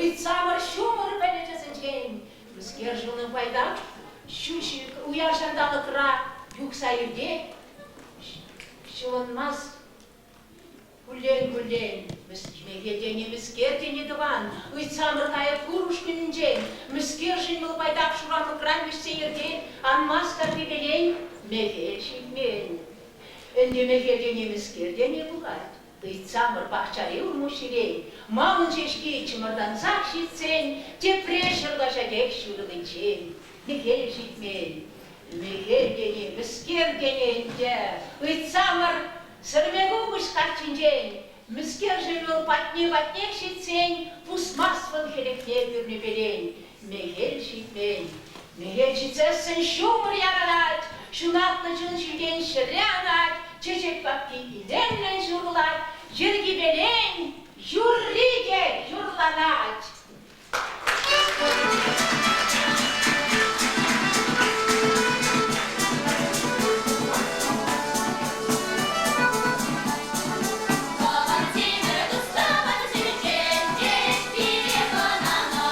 Ыйтсамӑр ҫумӑр пӗлӗчӗсенчен, мӗскер ҫунӑ пайтах? Уяр ҫанталӑкра юхса иртет, ҫӑлӑнмасть Куллен-куллен мӗскӗнлӗхе тени мӗскер тени тӑван, ыйтсамӑр кайӑк хур ушкӑнӗнчен, мӗскершӗн вӑл пайтах шурамӑкран вӗҫсе иртет, анмасть та хӗвелен, мехел ҫитмен. Ӗнтӗ мехел тени мӗскер тени пулать? Ыйтсамӑр пахчари улмуҫҫирен, манӑн ҫеҫки чӑмӑртансах ҫитсен, тепре ҫӑркаҫатех ҫурӑличчен. Мехел ҫитмен. Мехел тени мӗскер тени ӗнтӗ? Ыйтсамӑр Сӗрме купӑс каччинчен мӗскершӗн вӑл патне-патнех ҫитсен пусмасть вӑл хӗлӗхне пӳрнепелен. Мехел ҫитмен. Мехел ҫитсессӗн ҫумӑр ярӑнать, ҫунатлӑ чун ҫӳлтен ҫӗре анать, чечек папки илемлӗн ҫурӑлать, йӗркипелен юрри те юрланать. Тимӗр тустава сӳтен те пире хӑнана.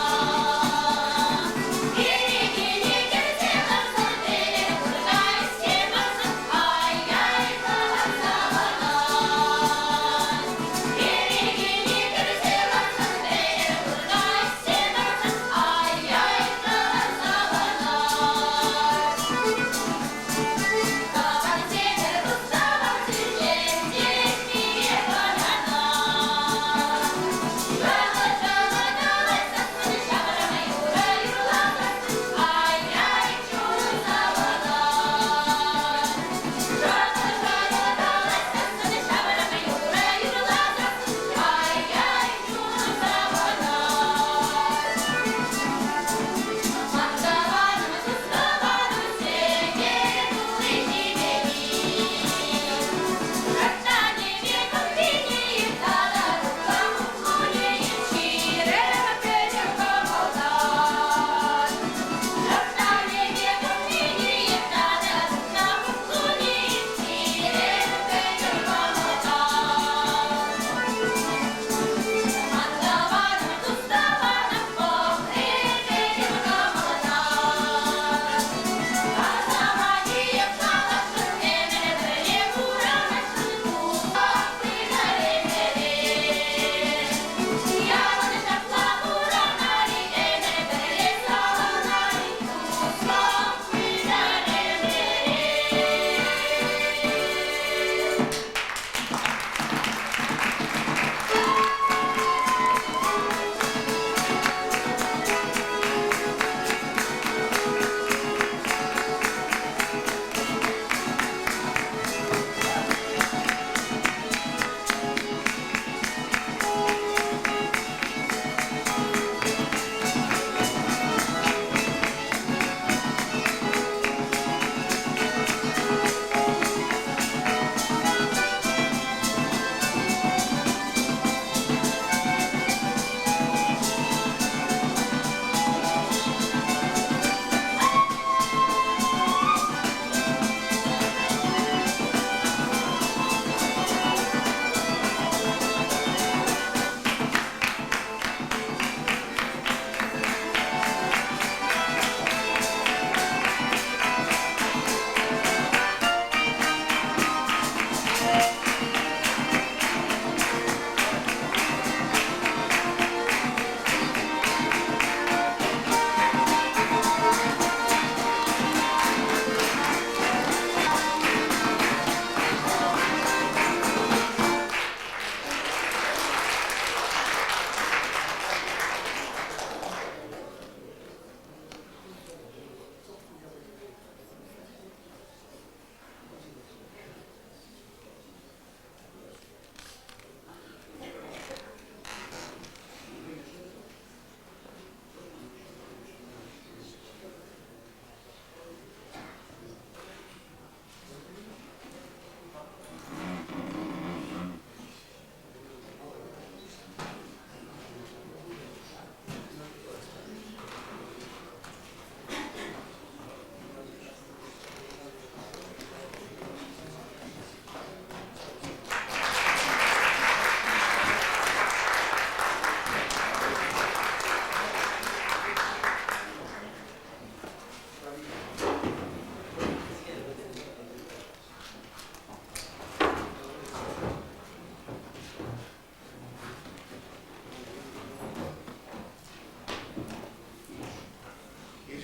Кӗрекене кӗрсе ларсан пӗр куркаҫ парсан ай-яй хӑварса паран. Кӗрекене.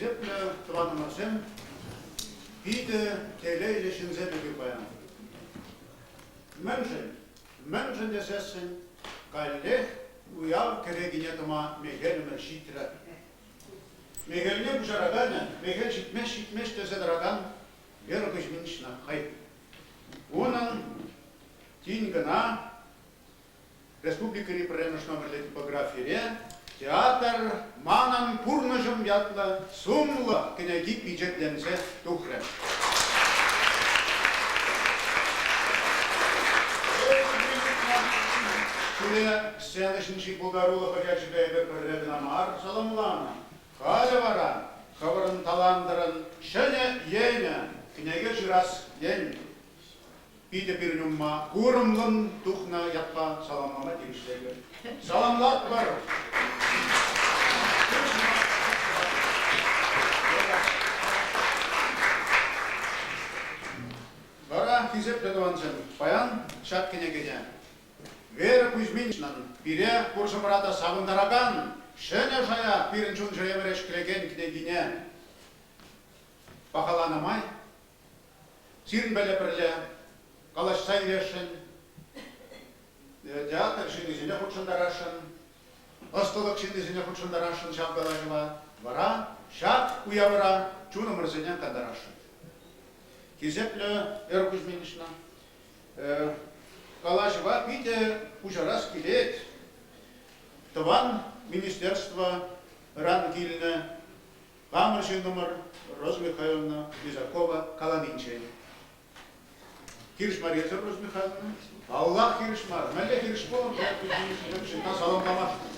Хисеплӗ тӑванӑмӑрсем, питӗ телейлӗ ҫынсем эпир паян. Мӗншӗн? Мӗншӗн тесессӗн каллех уяв кӗрекине тӑма мехелӗмӗр ҫитрӗ. Мехелне пуҫараканӗ мехел ҫитмест-ҫитмест тесе тӑракан Вера Кузьминична хӑй. Унӑн тин кӑна Республикӑри пӗрремӗш номерлӗ типографире «Театр манӑн пурнӑҫӑм» ятлӑ сумлӑ кӗнеки пичетленсе тухрӗ. Сире сцена ҫинчи пултарулӑх ячӗпе эпир пӗрре кӑна мар саламланӑ. Халӗ вара хӑвӑрӑн талантӑрӑн ҫӗнӗ енӗ, кӗнеке ҫырас ен Питӗ пирӗн умма курӑмлӑн тухнӑ ятпа саламлама тивӗҫлӗ. Саламлатпӑр! Вара, хисеплӗ тӑвансем, паян ҫак кӗнекене Вера Кузьминичнан пире пурсӑмӑра та савӑнтаракан ҫӗнӗ шая пирӗн чун-чӗремӗре ҫӗклекен кӗнекине пахаланӑ май Сирӗнпеле пӗрле калаҫса илесшӗн, театр ҫыннисене хутшӑнтарасшӑн, ӑслӑлӑх ҫыннисене хутшӑнтарасшӑн ҫав калаҫӑва. Вара ҫак уявра чунӑмӑрсене кантарасшӑн. Хисеплӗ Вера Кузьминична, калаҫӑва питӗ пуҫарас килет. Тӑван министерствӑран килнӗ Хамӑр ҫыннӑмӑр Роза Михайловна Лизакова каланинчен. Хирӗҫ мар эсӗ, Роза Михайловна? Паллах, хирӗҫ мар. Мӗнле хирӗҫ пулӑн, ҫынна саламламашкӑн.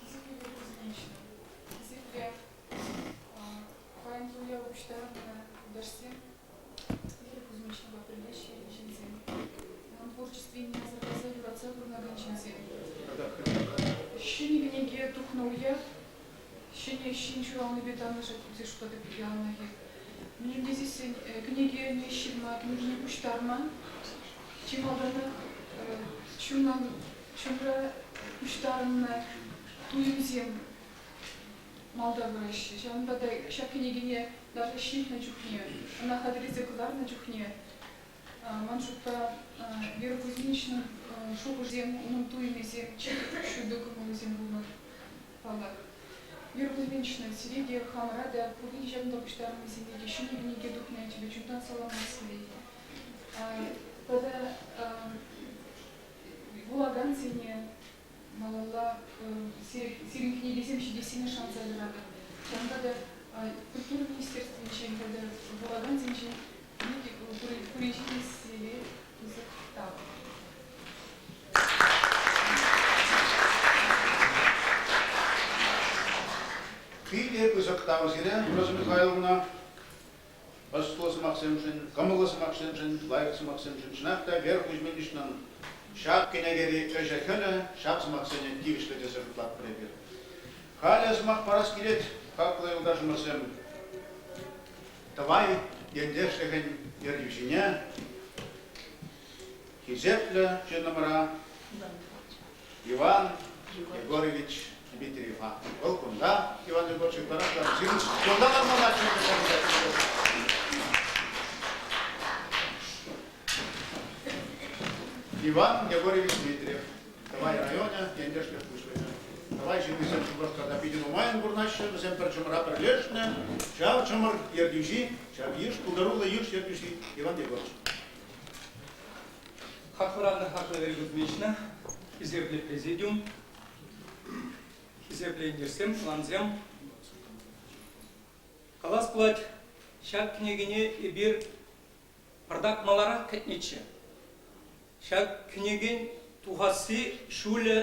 Хисеплӗ Кузьминична, хисеплӗ паянхи уяв пуҫтарӑннӑ юлташсем, Вера Кузьминичнапа пӗрле ҫынсем, унӑн творчествине асӑрхаса юратса пурӑнакан ҫынсем. Ҫӗнӗ кӗнеке тухнӑ уяв ҫӗнӗ ҫын ҫуралнипе танлашать тесе шутлатӑп яланахи. Мӗншӗн тесессӗн кӗнекене ҫырма, кӗнекене пуҫтарма чи малтанах чунран чунра пуҫтарӑннӑ туйӑмсем малта пыраҫҫӗ. Ҫавӑнпа та ҫак кӗнекене даже ҫырнӑ чухне, ӑна хатӗрлесе кӑларнӑ чухне, ман шутпа, Вера Кузьминичнӑн шухӑшӗсем, унӑн туйӑмӗсем чи ҫутӑ кӑмӑлӗсем пулнӑ, паллах. Вера Кузьминична, сире те, хамӑра та, пурне те ҫакӑнта пуҫтарӑннисене те ҫӗнӗ кӗнеке тухнӑ ячӗпе чунтан саламлас килет. Тата вулакансене малалла сирӗн кӗнекесем ҫитессине шанса тӑратӑп. Ҫавӑнпа та культура министерствинчен тата вулакансенчен пуринчен те сире пысӑк тав. Питӗ пысӑк тав сире, Роза Михайловна. Ӑслӑ сӑмахсемшӗн, кӑмӑллӑ сӑмахсемшӗн, лайӑх сӑмахсемшӗн чӑнах та Вера Кузьминичнӑн ҫак кӗнекери ӗҫӗ-хӗлӗ ҫак сӑмахсене тивӗҫлӗ тесе шутлатпӑр эпир. Халӗ сӑмах парас килет, хаклӑ юлташӑмӑрсем. Тӑвай ентешлӗхӗн ертӳҫине, хисеплӗ ҫыннӑмӑра Иван Егорович Дмитриева. Вӑл кунта, Иван Егорович, ытларах та сирӗн кунта лармалла. Иван Егорович Дмитриев, Тӑвай районӗ, ентешлӗх пуҫлӑхӗ. Тӑвай ҫыннисем Шупашкарта питӗ нумайӑн пурӑнаҫҫӗ, вӗсем пӗр чӑмӑра пӗрлешнӗ. Ҫав чӑмӑр ертӳҫи, ҫав йыш, пултаруллӑ йыш ертӳҫи Иван Егорович. Хаклӑран та хаклӑ Вера Кузьминична, хисеплӗ президиум, хисеплӗ ентешсем, тӑвансем. Калас пулать, ҫак кӗнекене эпир пӑртак маларах кӗтнӗччӗ. Ҫак кӗнекен тухасси ҫулӗ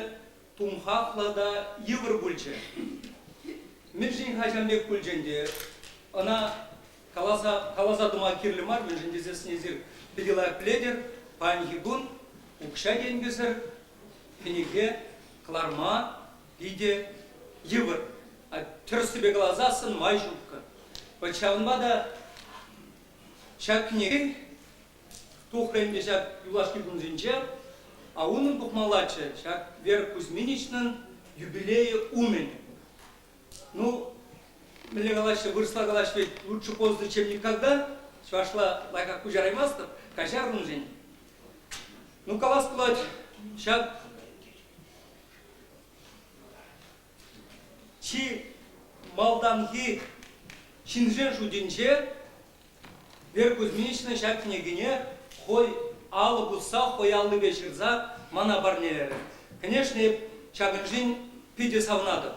тумхахлӑ та йывӑр пулчӗ. Мӗншӗн-ха ҫавӑн пек пулчӗ ӗнтӗ? Ӑна Каласа, каласа тӑма кирлӗ мар, мӗншӗн тесессӗн эсир питӗ лайӑх пӗлетӗр, паянхи кун укҫа-тенкӗсӗр кӗнеке кӑларма питӗ йывӑр. Тӗрӗссипе каласассӑн май ҫуккӑ. Вӑт ҫавӑнпа та ҫак кӗнеке тухрӗ ӗнтӗ ҫак юлашки кунсенче, а унӑн тухмаллаччӗ ҫак Вера Кузьминичнӑн юбилейӗ умӗн. Ну, мӗнле калаҫҫӗ, вырӑсла калаҫ ведь лучше поздно, чем никогда. Чӑвашла лайӑхах куҫараймастӑп, каҫар уншӑн. Ну, калас пулать, ҫак чи малтанхи ҫынсен шутӗнче Вера Кузьминична ҫак кӗнекене хӑй алӑ пусса, хӑй аллипе ҫырса мана парнелерӗ. Конечно, эп ҫакӑншӑн питӗ савӑнатӑп.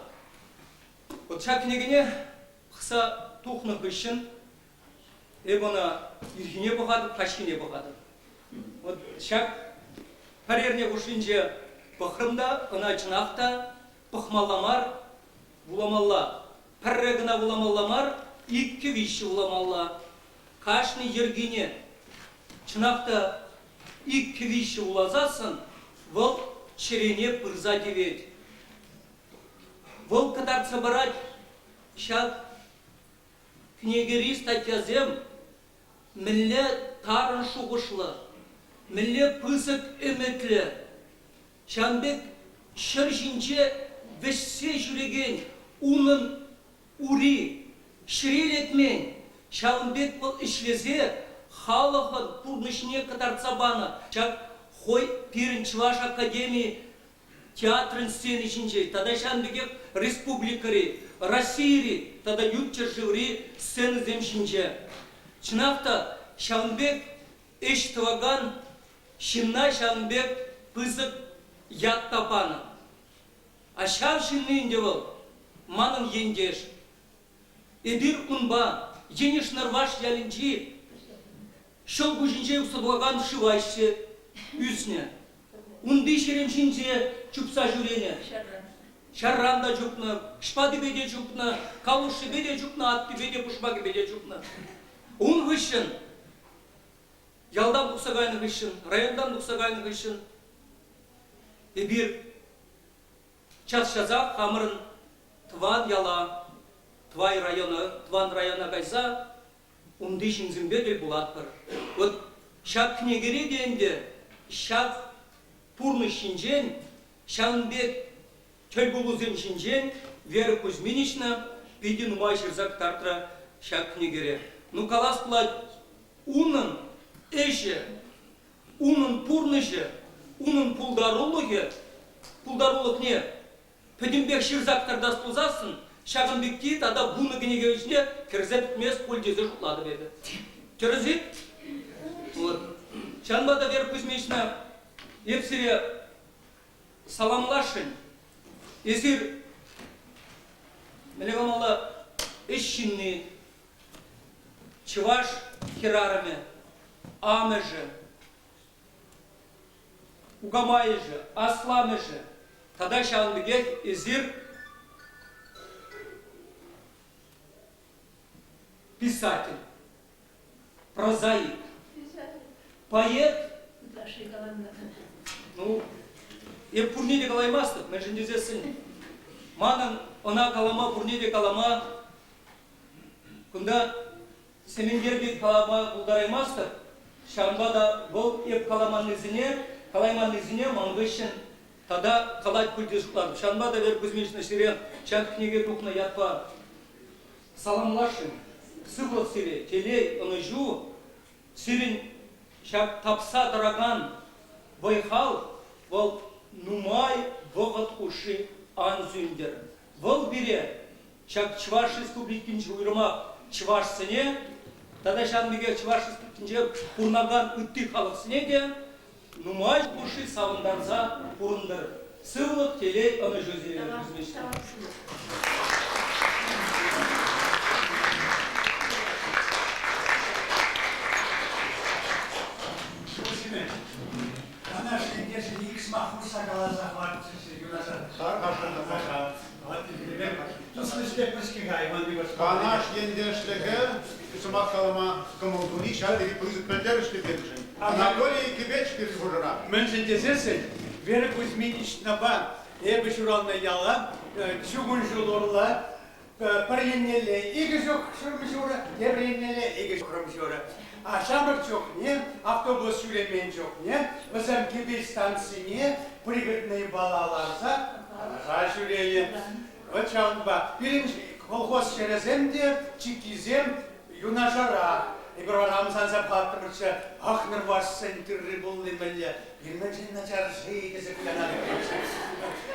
Вот ҫак кӗнекене пӑхса тухнӑ хыҫҫӑн эп ӑна ирхине пӑхатӑп, каҫхине пӑхатӑп. Вот ҫак пӗр эрне хушшинче пӑхрӑм та ӑна чӑнах та пӑхмалла мар, вуламалла. Пӗрре кӑна вуламалла мар, иккӗ-виҫҫӗ вуламалла. Кашни йӗркине чӑнах та иккӗ-виҫҫӗ вуласассӑн вӑл чӗрене пырса тивет. Вӑл кӑтартса парать ҫак кӗнекери статьясем мӗнле тарӑн шухӑшлӑ, мӗнле пысӑк ӗмӗтлӗ, ҫавӑн пек ҫӗр ҫинче вӗҫсе ҫӳрекен унӑн ури ҫӗре лекмен, ҫавӑн пек вӑл ӗҫлесе халӑхӑн пурнӑҫне кӑтартса панӑ. Ҫак хӑй пирӗн Чӑваш академи театрӗн сцени ҫинче тата ҫавӑн пекех республикӑри, Российӑри тата ют ҫӗршыври сценӑсем ҫинче. Чӑнах та, ҫавӑн пек ӗҫ тӑвакан ҫынна ҫавӑн пек пысӑк ят та панӑ. А ҫав ҫынни ӗнтӗ вӑл манӑн ентеш. Эпир унпа Енӗш Нӑрваш ялӗнчи ҫӑл куҫӗнче юхса тухакан шыва ӗҫсе ӳснӗ. Унти ҫерем ҫинче чупса ҫӳренӗ. Ҫарран та чупнӑ, шпатипе те чупнӑ, калушшипе те чупнӑ, аттипе те, пушмакӗпе те чупнӑ. Ун хыҫҫӑн ялтан тухса кайнӑ хыҫҫӑн, районтан тухса кайнӑ хыҫҫӑн эпир час-часах хамӑрӑн тӑван яла, Тӑвай района, тӑван района кайса унти ҫынсемпе тӗл пулатпӑр. Вот ҫак кӗнекере те ӗнтӗ ҫак пурнӑҫ ҫинчен, ҫавӑн пек тӗлпулусем ҫинчен Вера Кузьминична питӗ нумай ҫырса кӑтартрӗ ҫак кӗнекере. Ну, калас пулать, унӑн ӗҫӗ, унӑн пурнӑҫӗ, унӑн пултарулӑхӗ, пултарулӑхне Пӗтӗмпех ҫырса кӑтартас пулсассӑн ҫакӑн пекки тата вунӑ кӗнеке ӗҫне кӗрсе пӗтмест пуль тесе шутлатӑп эпӗ. Тӗрӗс-и? Вот. Ҫавӑнпа та, Вера Кузьминична, эп сире саламласшӑн. Эсир мӗнле каламалла, ӗҫ ҫынни, чӑваш хӗрарӑмӗ, амӑшӗ, кукамайӑшӗ, асламӑшӗ тата ҫавӑн пекех эсир писатель, прозаик, поэт. Ну, эп пурне те калаймастӑп, мӗншӗн тесессӗн манӑн ӑна калама, пурне те калама кунта Сементер пек калама пултараймастӑп, ҫавӑнпа та вӑл эп каламаннисене, калайманнисене ман хыҫҫӑн тата калать пуль тесе шутлатӑп. Ҫавӑнпа та Вера Кузьминична сире ҫак кӗнеке тухнӑ ятпа саламласшӑн. Сывлӑх сире, телей, ӑнӑҫу, сирӗн ҫак тапса тӑракан вӑй-хал вӑл нумай вӑхӑт хушши ан сӳнтӗр. Вӑл пире Ҫак Чӑваш Республикинчи уйрӑмах чӑвашсене тата ҫавӑн пекех Чӑваш Республикинче пурӑнакан ытти халӑхсене те нумай хушши савӑнтарса пурӑнтӑр. Сывлӑх, телей, ӑнӑҫу сире, Кузьмична. Канаш ентешӗн ик сӑмах хушса каласа хӑварчӗ юнашар. Канаш ентешлӗхӗ сӑмах калама кӑмӑл туни ҫав тери пысӑк пӗлтерӗшлӗ пирӗншӗн. Анатолий Кипеч пирӗн хушӑра. Мӗншӗн тесессӗн Вера Кузьминичнапа эпӗ ҫуралнӑ яла чукун ҫул урлӑ пӗр еннелле икӗ ҫухрӑм ҫурӑ, тепӗр еннелле икӗ ҫухрӑм ҫурӑ. А ҫамрӑк чухне, автобус ҫӳремен чухне вӗсем Кипеч станцине пригородный бала ларса Канаша ҫӳренӗ. Вӑт ҫавӑнпа пирӗн колхоз ҫӗрӗсем те, чиккисем юнашарах. Эпир вара ӑмсанса паттӑмӑрччӗ, ах, нӑрвашсен тырри пулни мӗнле, пирӗн мӗншӗн начар-ши тесе кулянатӑп.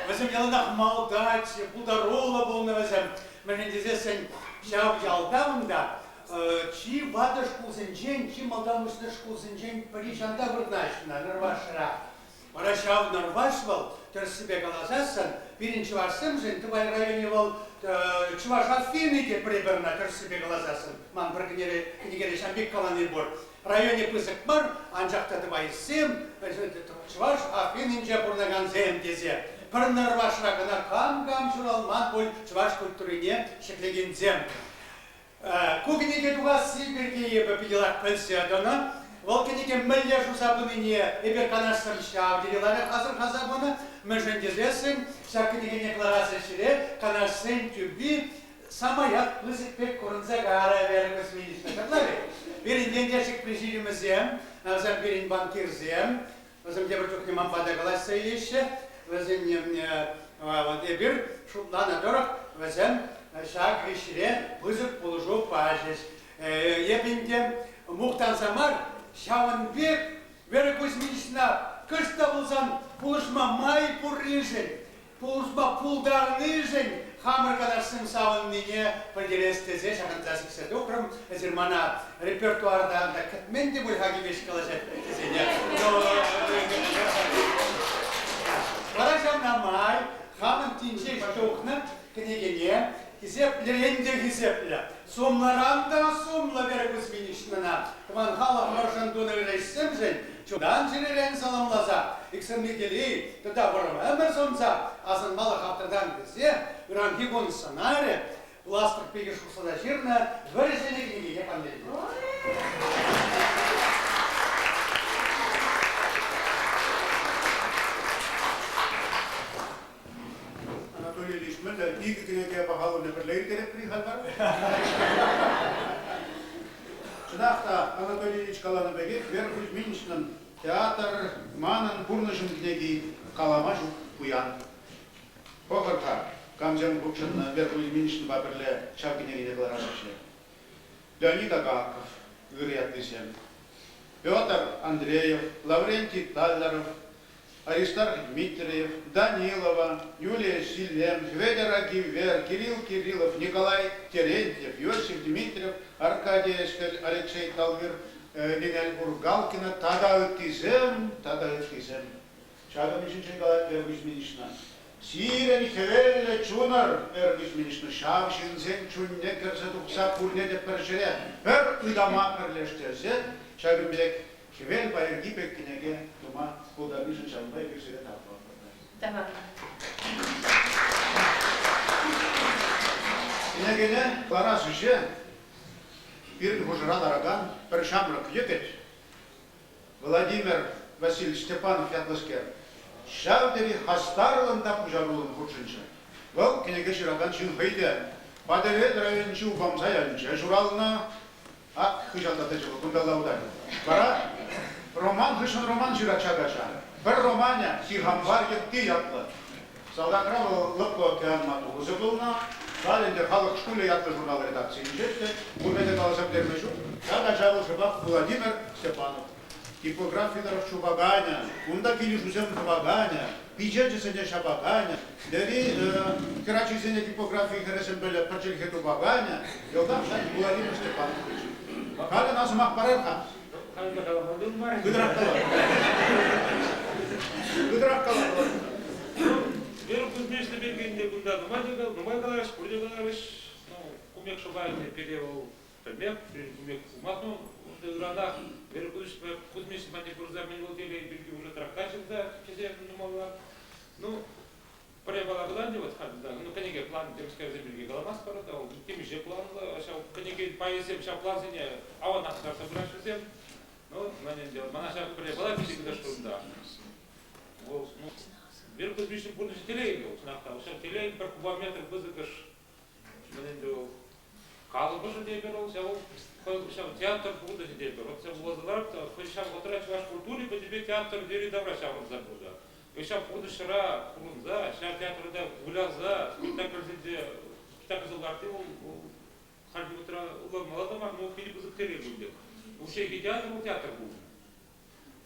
Вӗсем яланах малтаччӗ, пултаруллӑ пулнӑ вӗсем. Мӗншӗн тесессӗн ҫав ялта унта чи ватӑ шкулсенчен, чи малтан уҫнӑ шкулсенчен пӗри ҫанта вырнаҫнӑ Нӑрвашра. Вара ҫав Нӑрваш вӑл, тӗрӗссипе каласассӑн, пирӗн чӑвашсемшӗн Тӑвай районӗ вӑл Чӑваш Афины те пӗр-пӗр ӑна тӗрӗссипе каласассӑн. Ман пӗр кӗнекере ҫав пек калани пур. Районӗ пысӑк мар, анчах та тӑвайсем Чӑваш Афинӗнче пурӑнакансем тесе пӗр Нӑрвашра кӑна кам-кам ҫуралман пуль чӑваш культурине ҫӗклекенсем. Ку кӗнеке тухасси пирки эпӗ питӗ лайӑх пӗлсе тӑнӑ. Вӑл кӗнеке мӗнле шуса пынине эпир канашсем ҫав тери лайӑх асӑрхаса пынӑ. Мӗншӗн тесессӗн ҫак кӗнекене кӑларас ӗҫре канашсен тӳпи самаях пысӑк пек курӑнса кайрӗ Вера Кузьминична. Ҫапла вӗт? Пирӗн ентешӗк президиумӗсем, вӗсем пирӗн банкирсем, Вӗсем тепӗр чухне манпа та калаҫса илеҫҫӗ. Вӗсен эпир шутланӑ тӑрӑх вӗсем ҫак ӗҫре пысӑк пулӑшу пачӗҫ. Эп ӗнтӗ мухтанса мар, ҫавӑн пек Вера Кузьминична кӑшт та пулсан пулӑшма май пурришӗн Пулӑшма пултарнишӗн хамӑр канашсем савӑннине пӗлтерес тесе ҫакӑнта сиксе тухрӑм. Эсир мана репертуартан та кӗтмен те пуль-ха килмест калаҫать тесене. Вара ҫавна май хамӑн тин ҫеҫ тухнӑ кӗнекене хисеплӗрен те хисеплӗ, сумлӑран та сумлӑ Вера Кузьминичнӑна тӑван халӑхӑмӑршӑн тунӑ ырӑ ӗҫсемшӗн чунтан-чӗререн саламласа, иксӗлми телей тата вӑрӑм ӗмӗр сунса асӑнмалӑх автортан тесе ыранхи кун сӑнарӗ пластик пирки шухӑшласа ҫырнӑ вӗр-ҫӗнӗ кӗнекене парнеленӗ. Анатолий Ильич, мӗнле икӗ кӗнеке пахалӑхне пӗрле ирттеретпӗр-и халь вара? Чӑнах та, Анатолий Ильич каланӑ пекех, Вера Кузьминичнӑн театр манӑн пурнӑҫӑм кӗнеки калама ҫук пуян. Пӑхӑр-ха, камсем хутшӑннӑ Вера Кузьминичнӑпа пӗрле ҫав кӗнекене кӑларас ӗҫе. Леонид Агаков, ырӑ ятлисем, Петр Андреев, Лаврентий Таллеров, Аристарх Дмитриев, Данилова, Юлия Силем, Хветӗр Акивер, Кирилл Кириллов, Николай Терентьев, Иосиф Дмитриев, Аркадий Эскель, Алексей Талвир, Нинель Ургалкина тата ыттисем, тата ыттисем. Ҫакӑн ҫинчен калать Вера Кузьминична. Сирӗн хӗвеллӗ чунӑр, Вера Кузьминична, ҫав ҫынсен чунне кӗрсе тухса пурне те пӗр ҫӗре, пӗр ытама пӗрлештерсе ҫакӑн пек Хӗвел пайӑрки пек кӗнеке тума пултарнишӗн ҫавӑнпа эпир сире тав тӑватпӑр. Тавах. Кӗнекене кӑларас ӗҫе пирӗн хушӑра ларакан пӗр ҫамрӑк йӗкӗт Владимир Васильевич Степанов ятлӑскер ҫав тери хастарлӑн та пуҫаруллӑн хутшӑнчӗ. Вӑл кӗнеке ҫыракан ҫын хӑй те Патӑрьел районӗнчи Упамса ялӗнче ҫуралнӑ. Ак, хыҫалта тӑчӗ вӑл, кунталла утать. Вара роман хыҫҫӑн роман ҫырать ҫак ача. Пӗр романӗ Сихампар йытти ятлӑ. Салтакра вӑл Лӑпкӑ океан матросӗ пулнӑ. Халь ӗнтӗ Халӑх шкулӗ ятлӑ журнал редакцийӗнче ӗҫлет. Пурне те каласа пӗтерме ҫук. Ҫак ача вӑл шӑпах Владимир Степанов. Типографи тӑрӑх чупаканӗ, унта килӗшӳсем тӑваканӗ, пичечӗсене ҫапаканӗ, лери хӗрачисене типографи хӗрӗсемпеле пӗр чӗлхе тупаканӗ, йӑлтах ҫак Владимир Степанов пулчӗ. Халь ӑна сӑмах парар-ха. Хытӑрах кала. Хытӑрах кала. Вера Кузьминична пирки ӗнтӗ кунта нумай нумай каларӗҫ, пурте каларӗҫ. Ну, кумек шӑпа ӗнтӗ пире вӑл Пӗлмех, пӗлмех пулмах, ну, ыранах Вера Кузьминична патне пырса мӗн вӑл телей пирки уже тракта ҫырса тесе нумалла. Ну, пӗр япала кӑларчӗ вот халь, да, ну, кӗнеке план темскерсем пирки каламастпӑр, да, темиҫе планлӑ, ҫав кӗнеке пайӗсем ҫав плансене аванах кӑтартса пыраҫҫӗ вӗсем. Ну, ман ӗнтӗ, мана ҫав пӗр япала питӗ кӑтӑш Вӑл, ну, Вера Кузьминична пурнӑҫӗ телейлӗ, чӑнах та. Ҫав телей пӗр кубометр пысӑкӑш мӗн ӗнтӗ вӑл Калӑпӑшӗ тепӗр вӑл ҫав ҫав театр пурнӑҫӗ тепӗр. Вот ҫав вуласа ларап та хӑй ҫав вӑхӑтра чӑваш культури пӗтӗмпе театр йӗри-тавра ҫаврӑнса пынӑ. Ҫав пурнӑҫра пурӑнса, ҫав театрта выляса, спектакльсенче спектакльсем лартни вӑл хальхи вӑхӑтра ӑнланмалла та мар, но питӗ пысӑк телей пуль пек. Укҫа театр вӑл театр пулнӑ.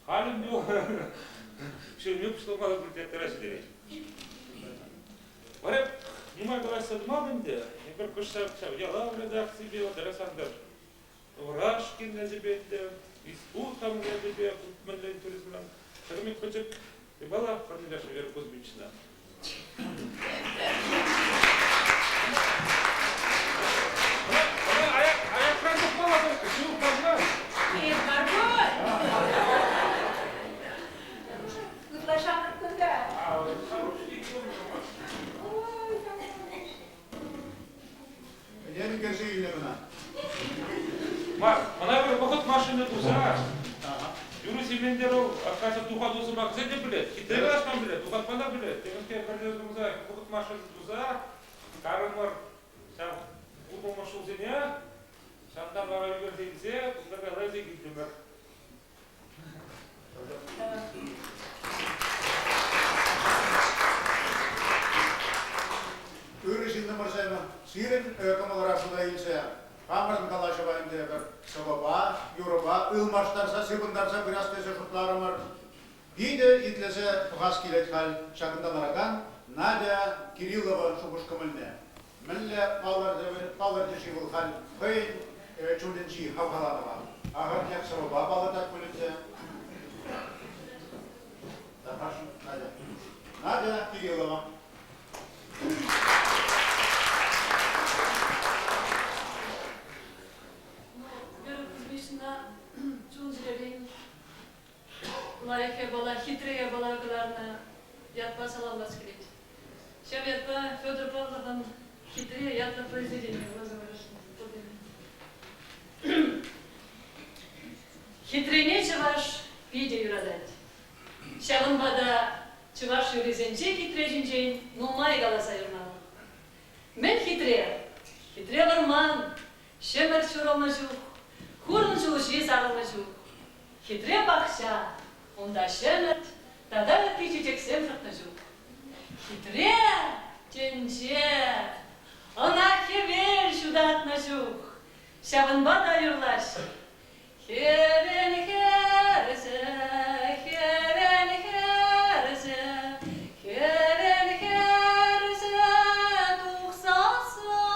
Халь ӗнтӗ ҫырми пуҫламалла пуль театра ҫитерет. Вара нумай калаҫса тӑман ӗнтӗ. Эпир кӑшт ҫав Ялав редакципе, вот Александр Врашкин ячӗпе ӗнтӗ, Искусство ячӗпе мӗнле туризмран. Ҫакӑн пек пӗчӗк япала парнелешӗ Вера Кузьминична. Аякран тухмалла только, ҫывӑх мар. Эп мар пуль. Ытла ҫамрӑк кунта. Ӗнер ӳкерсе илнӗ кӑна. Мар, ӑна пӗр вӑхӑт машина туса Юрий Сементеров Аркадий Тухату сӑмахсем те пӗлет, хитре калаҫма пӗлет, тухатма та пӗлет. Темӗскер пӗрле туса вӑхӑт машина туса карӑмӑр ҫав ултӑмӗш ҫулсене ҫантан вара ӳкерсе илсе кунта кайса илсе килтӗмӗр. Ырӑ ҫыннӑмӑрсем, сирӗн кӑмӑлӑра шута илсе хамӑрӑн калаҫӑва ӗнтӗ пӗр сӑвӑпа, юрӑпа ылмаштарса, сыпӑнтарса пырас тесе шутларӑмӑр. Питӗ итлесе пӑхас килет халь ҫакӑнта ларакан Надя Кириллова шухӑш-кӑмӑлне. Мӗнле палӑртӗ-ши вӑл халь хӑйӗн чунӗнчи хавхаланӑва? Ахӑртнех сӑвӑпа палӑртать пуль ӗнтӗ. Тархасшӑн, Надя. Надя Кириллова. Ну, Вера Кузьмична чун-чӗререн лайӑх япала, хитре япала кӑларнӑ ятпа саламлас килет. Ҫав ятпа Федор Павловӑн хитре ятлӑ произведение вуласа парасшӑн. Хитрене чӑваш питӗ юратать. Ҫавӑнпа та чӑваш юррисенче хитре ҫинчен нумай каласа юрмалла. Мӗн хитре? Хитре вӑрман, ҫӗмӗрт ҫурӑлнӑ чух, хурӑн ҫулҫи сарӑлнӑ чух. Хитре пахча, унта ҫӗмӗрт тата ытти чечексем шӑтнӑ чух. Хитре тӗнче, ӑна хӗвел ҫутатнӑ чух. Ҫавӑнпа та юрлаҫҫӗ. Хӗвел хӗрсе, хӗвел хӗрсе, хӗвел хӗрсе тухсассӑн,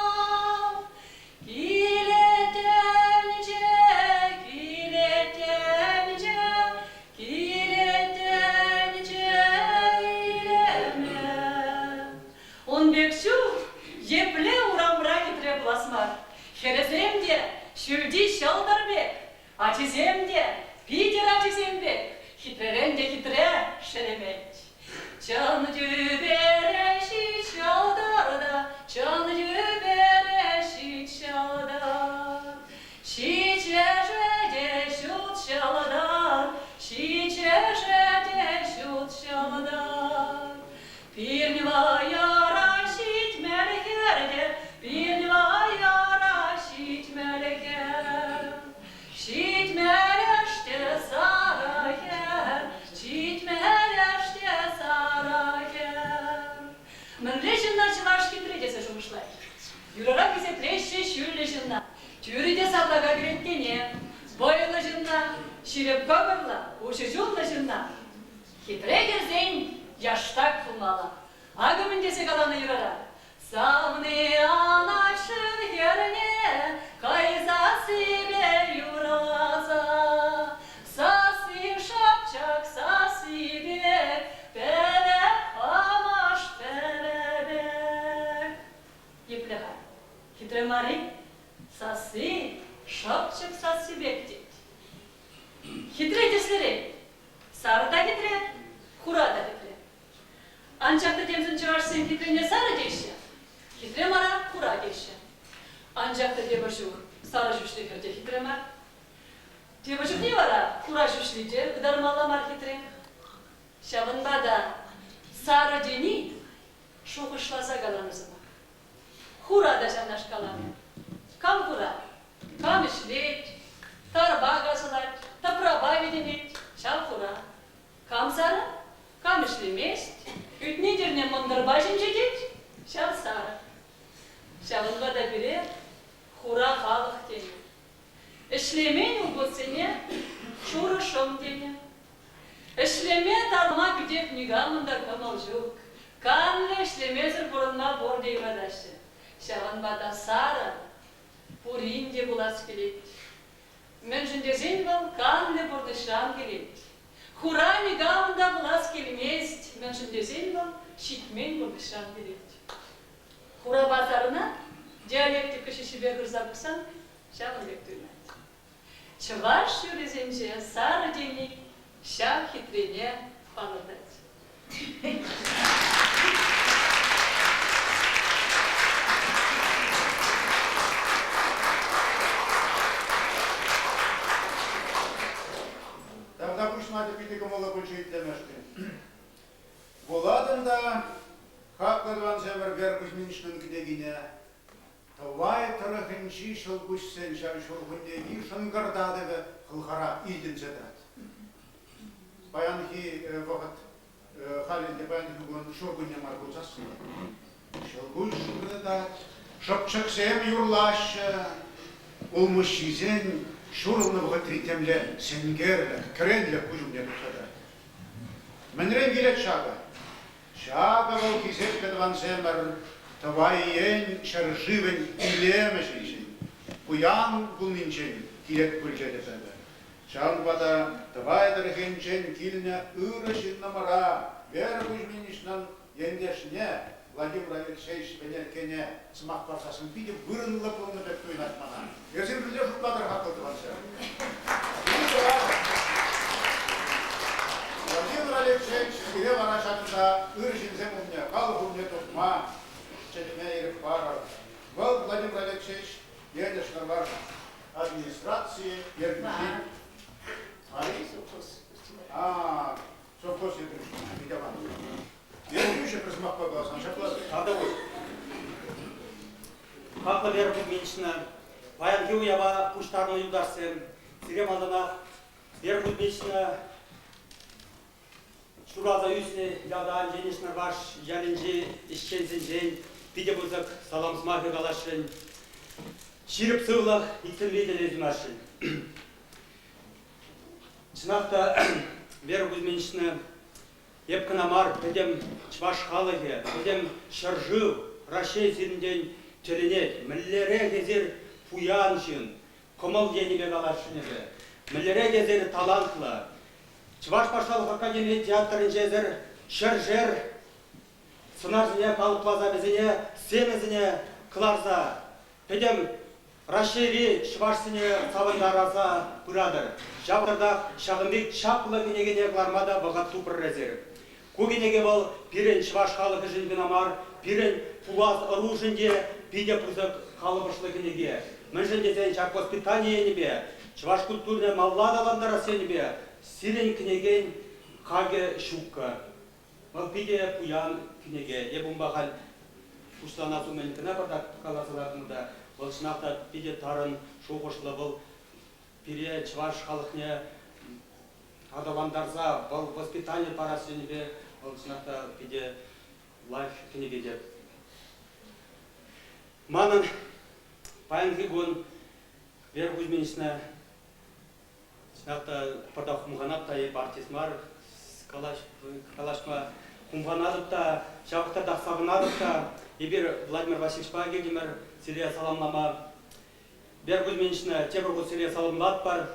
килет тӗнче, килет тӗнче, килет тӗнче илеме. Ун пек чух епле урамра хитре пулас мар. Хӗрӗсем те ҫӳлти ҫӑлтӑр пек, ачисем те Питӗр ачисем пек хитререн те хитре шеремет. Чӑн тӳпере ҫич ҫӑлтӑр та, чӑн тӳпере ҫич ҫӑлтӑр. Ҫичӗшӗ те ҫут ҫӑлтӑр, ҫичӗшӗ те ҫут ҫӑлтӑр. Пирӗн вӑйӑра ҫитмӗл хӗр те, пирӗн вӑйӑра 70 хӗр. Ҫитмӗлӗш те сарӑ хӗр, ҫитмӗлӗш те сарӑ хӗр. Мӗнле ҫынна чӑваш хитре тесе шухӑшлать? Юрӑра хисеплеҫҫӗ ҫӳллӗ ҫынна, тӳрӗ те сарлака кӗлеткене, вӑйлӑ ҫынна, ҫирӗп кӑкӑрлӑ, уҫӑ чунлӑ ҫынна. Хитре кӗрсен яштак пулмалла. Акӑ мӗн тесе каланӑ юрӑра. Савни анать шыв хӗрне кайса сивӗ юрласа. Сасси шӑпчӑк сасси пек, пӗве амаш пӗве пек. Епле-ха, хитре мар-и? Сасси шӑпчӑк сасси пек тет. Хитре тӗслӗрен Сарӑ та хитре, хура та хитре. Анчах та темшӗн чӑвашсем хитрене сарӑ теҫҫӗ, хитре мара хура теҫҫӗ. Анчах та тепӗр чух сарӑ ҫӳҫлӗ хӗр те хитре мар. Тепӗр чухне вара хура ҫӳҫли те ытармалла мар хитре. Ҫавӑнпа та сарӑ тени шухӑшласа каланӑ сӑмах. Хура та ҫавнашкалах. Кам хура? Кам ӗҫлет, тарпа касӑлать, тӑпрапа витӗнет, ҫав хура. Кам сарӑ? Кам ӗҫлемест? мӑнтӑрпа ҫемҫетет, ҫав сарӑ. Ҫавӑнпа та пире хура халӑх тенӗ. Ӗҫлемен улпутсене шурӑ шӑм тенӗ. Ӗҫлеме тарма питех никамӑн та кӑмӑл ҫук. Канлӗ ӗҫлемесӗр пурӑнма пурте юратаҫҫӗ. Ҫавӑнпа та сарӑ пурин те пулас килет. Мӗншӗн тесен вӑл канлӗ пурнӑҫран килет. Хура никамӑн та пулас килмест, мӗншӗн тесен вӑл ҫитмен пурнӑҫран килет. Хурапа сарӑна диалектика ҫӗҫҫипе хырса пӑхсан ҫавӑн пек туйӑнать. Чӑваш юррисенче сарӑ тени ҫав хитрене палӑртать. Тавтапуҫ Надя питӗ кӑмӑллӑ пулчӗ итлемешкӗн. Вулатӑн та хаклӑ тӑвансемӗр Вера Кузьминичнӑн кӗнекине Тӑвай тӑрӑхӗнчи ҫӑлкуҫсен ҫав ҫуркуннехи шӑнкӑртатӑвӗ хӑлхара илтӗнсе тӑрать. Паянхи вӑхӑт халь ӗнтӗ паянхи кун ҫуркунне мар пулсассӑн ҫӑлкуҫ шӑнкӑртатать, шӑпчӑксем юрлаҫҫӗ, улмуҫҫисен ҫурӑлнӑ вӑхӑтри темле сенкерлӗх, кӗренлӗх куҫ умне тухса тӑрать. Мӗнрен килет ҫакӑ? Ҫакӑ вӑл хисеплӗ тӑвансемӗр Тӑвай ен ҫӗршывӗн илемӗ ҫинчен, пуян пулнинчен килет пулчӗ тесе. Ҫавӑнпа та Тӑвай тӑрӑхӗнчен килнӗ ырӑ ҫыннӑмӑра Вера Кузьминичнӑн ентешне Владимир Алексеевич Венеркене сӑмах парсассӑн питӗ вырӑнлӑ пулнӑ пек туйӑнать мана. Эсир мӗнле шутлатӑр хаклӑ тӑвансем? Владимир Алексеевич сире вара ҫакӑнта ыр ҫынсем умне, халӑх умне тухма чӗнме ирӗк парӑр. Вӑл Владимир Алексеевич Енӗш Нӑрваш администрацийӗ ертӳҫи. А, совхоз ертӳҫи, питӗ аван. Ертӳҫӗ пӗр сӑмахпа каласан ҫапла. Тата Хаклӑ Вера Кузьминична, паянхи уява пуҫтарнӑ юлташсем, сире малтанах Вера Кузьминична ҫуралса ӳснӗ ялта Енӗш Нӑрваш ялӗнчи ӗҫченсенчен питӗ пысӑк салам сӑмахӗ каласшӑн. Ҫирӗп сывлӑх иксӗлми телей сунасшӑн. Чӑнах та, Вера Кузьминична Эп кӑна мар, пӗтӗм чӑваш халӑхӗ, пӗтӗм ҫӗршыв Раҫҫей сирӗнтен тӗлӗнет. Мӗнлерех эсир пуян ҫын, кӑмӑл енӗпе каласшӑн эпӗ. Мӗнлерех эсир талантлӑ. Чӑваш патшалӑх академи театрӗнче эсир ҫӗршер сӑнарсене калӑпласа вӗсене сценӑсене кӑларса пӗтӗм Раҫҫейри чӑвашсене савӑнтараса пыратӑр. Ҫав ҫакӑн пек чаплӑ кӗнекене кӑларма та вӑхӑт тупрӑр эсир. Ку кӗнеке вӑл пирӗн чӑваш халӑхӗшӗн кӑна мар, пирӗн пулас ӑрушӑн те питӗ пысӑк калӑпӑшлӑ кӗнеке. Мӗншӗн тесен ҫак воспитани енӗпе, чӑваш культурине малалла аталантарас енӗпе сирӗн кӗнекен хакӗ ҫуккӑ. Вӑл питӗ пуян кӗнеке. Эп унпа халь пуҫланас умӗн кӑна пӑртак каласа лартӑм та, вӑл чӑнах та питӗ тарӑн шухӑшлӑ, вӑл пире чӑваш халӑхне аталантарса, вӑл воспитани парас енӗпе вӑл чӑнах та питӗ лайӑх кӗнеке те. Манӑн паянхи кун Вера Кузьминична Чӑнах та пӑртак хумханап та эп артист мар, калаҫма хумханатӑп та, ҫавах та савӑнатӑп та. Эпир Владимир Васильевичпа килтӗмӗр сире саламлама. Вера Кузьминична, тепӗр хут сире саламлатпӑр.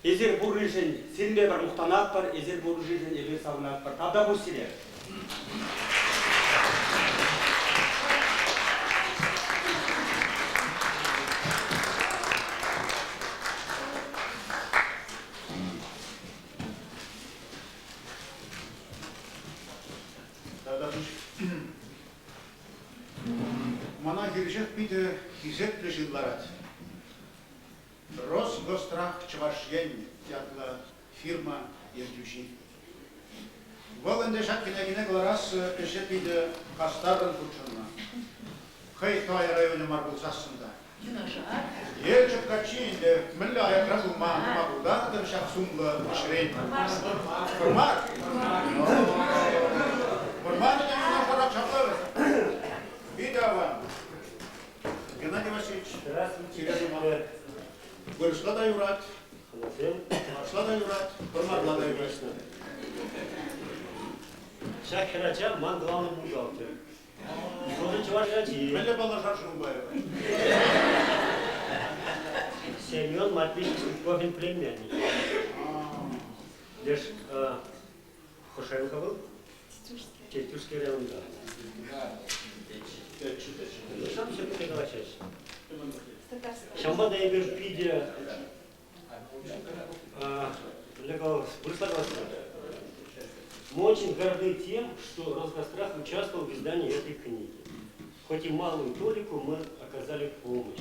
Эсир пурришӗн сирӗнпе пӗр мухтанатпӑр, эсир пурришӗн эпир савӑнатпӑр. Тавтапуҫ сире. Мана хирӗҫех питӗ хисеплӗ ҫын ларать. Росгосстрах Чӑваш Ен ятлӑ фирма ертӳҫи. Вӑл ӗнтӗ ҫак кӗнекене кӑларас ӗҫе питӗ хастаррӑн хутшӑннӑ. Хӑй Тӑвай районӗ мар пулсассӑн та. Юнашар. Елчӗк каччи ӗнтӗ мӗнле аякра пулма тума пултартӑр ҫак сумлӑ ӗҫрен? Вӑрмар. Вӑрмар. Вӑрмар юнашарах. та юрать, чӑвашла та юрать, вӑрмарла та юрать. Ҫак хӗрача ман главный бухгалтер. Вӑл чӑваш ачи. Мӗнле паллашар-ши унпа эпӗ? Семен Матвеевич Куковин племянник. Леш Хошенко вӑл? Тетюшский районта. Сам все калаҫаҫҫӗ. Ҫавӑнпа та эпир питӗ вырӑсла Мы очень горды тем, что Росгосстрах участвовал в издании этой книги. Хоть и малую толику мы оказали помощь.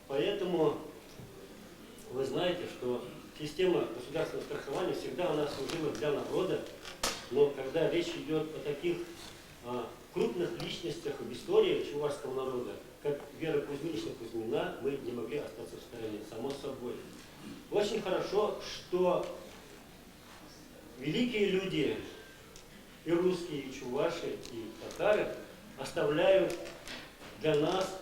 Поэтому вы знаете, что система государственного страхования всегда она служила для народа, но когда речь идет о таких крупных личностях в истории чувашского народа, как Вера Кузьминична Кузьмина, мы не могли остаться в стороне, само собой. Очень хорошо, что великие люди, и русские, и чуваши, и татары, оставляют для нас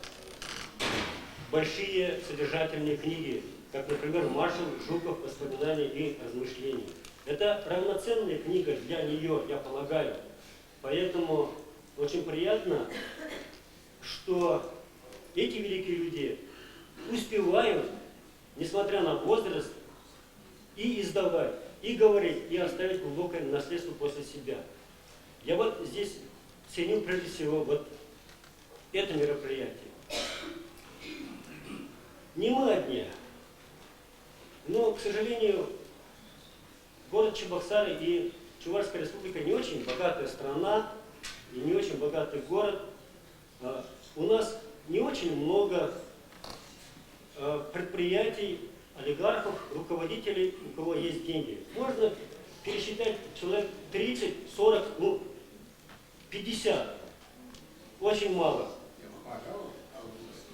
большие содержательные книги, как, например, «Маршал Жуков. Воспоминания и размышления». Это равноценная книга для нее, я полагаю. Поэтому очень приятно, что эти великие люди успевают, несмотря на возраст, и издавать, и говорить, и оставить глубокое наследство после себя. Я вот здесь ценю прежде всего вот это мероприятие. Не мы одни, но, к сожалению, город Чебоксары и Чувашская республика не очень богатая страна и не очень богатый город. У нас не очень много предприятий, олигархов, руководителей, у кого есть деньги. Можно пересчитать человек 30, 40, ну, 50. Очень мало.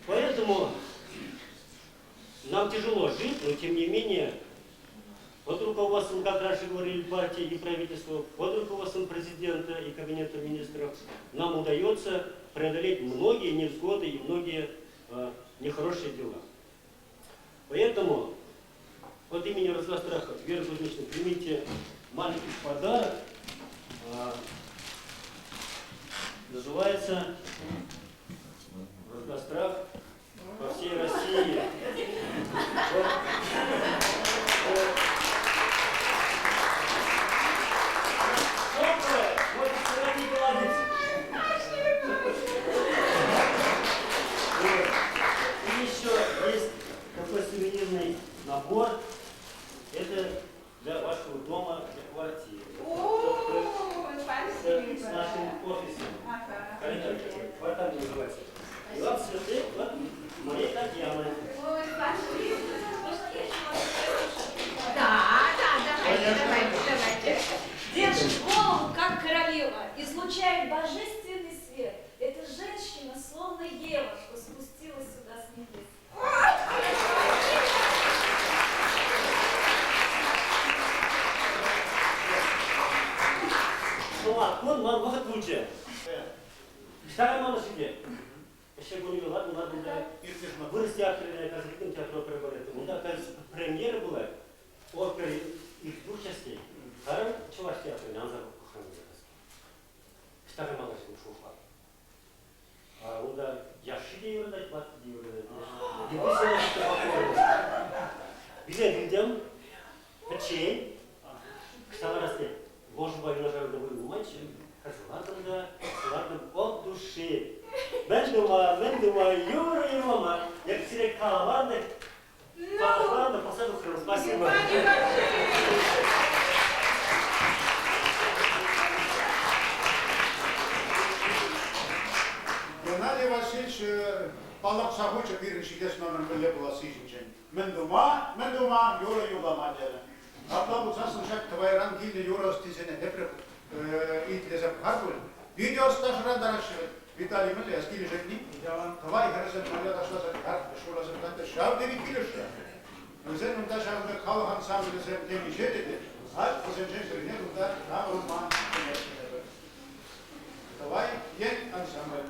Поэтому нам тяжело жить, но тем не менее, под руководством, как раньше говорили, партии и правительства, под руководством президента и кабинета министров, нам удается преодолеть многие невзгоды и многие нехорошие дела. Поэтому от имени Росгосстраха, Вера Кузьминична, примите маленький подарок. Называется «Росгосстрах по всей России». Вот. Теплая, вот не гладить. Вот. И еще есть такой сувенирный набор. Это для вашего дома, для квартиры. О, спасибо. С нашим офисом. Ага. Коридор такой, квартал называется. И вам цветы от моей Татьяны. Ой, спасибо. Можно я еще вас послушаю? Да, да, давайте, давайте, давайте. Держит голову, как королева, излучает божественный свет. Эта женщина словно Ева, что спустилась сюда с небес. Шума, кун ман вӑхӑт пулчӗ. Ӑҫта каймалла-ши Ӗҫе кунӗпе лартнӑ лартнӑ та вырӑс театрӗ Казахстан театр опера балета. Унта, кажется, премьера была. Опера из двух частей. Второй чӑваш театрӗн анса пӑхрӑм. Ӑҫта каймалла-ши шухӑшлап. Унта яшши те юратать, ватти те юратать. Билет илтӗм, пӗччен. Кӑҫал ларас тет. Ложӑпа юнашар та вырӑн нумайччӗ. Лартӑм та, лартӑм от души. Мӗн тума, мӗн тума, юрӑ юрлама. Эп сире каламан та, пӑхса тухрӑм. Спасибо. Геннадий Васильевич палӑртса хучӗ пирӗн ҫитес номер мӗнле пуласси ҫинчен. Мӗн тума, мӗн тума, юрӑ юрлама терӗ. Апла пулсассӑн ҫак Тӑвайран килнӗ юрӑ ӑстисене тепре итлесе пӑхар пуль. Питӗ ӑста шӑрантараҫҫӗ вӗт. Виталий мӗнле, эс килӗшетни? Тӑвай хӗрӗсем мӗнле ташласа шураса кӑтартнӑ, ҫав тери килӗшрӗ. Вӗсен унта ҫавӑн пек халӑх ансамблӗсем темиҫе те те, халь вӗсенчен пӗрне кунта таврӑнма чӗнесшӗн эпӗ. Тӑвай ен ансамбль.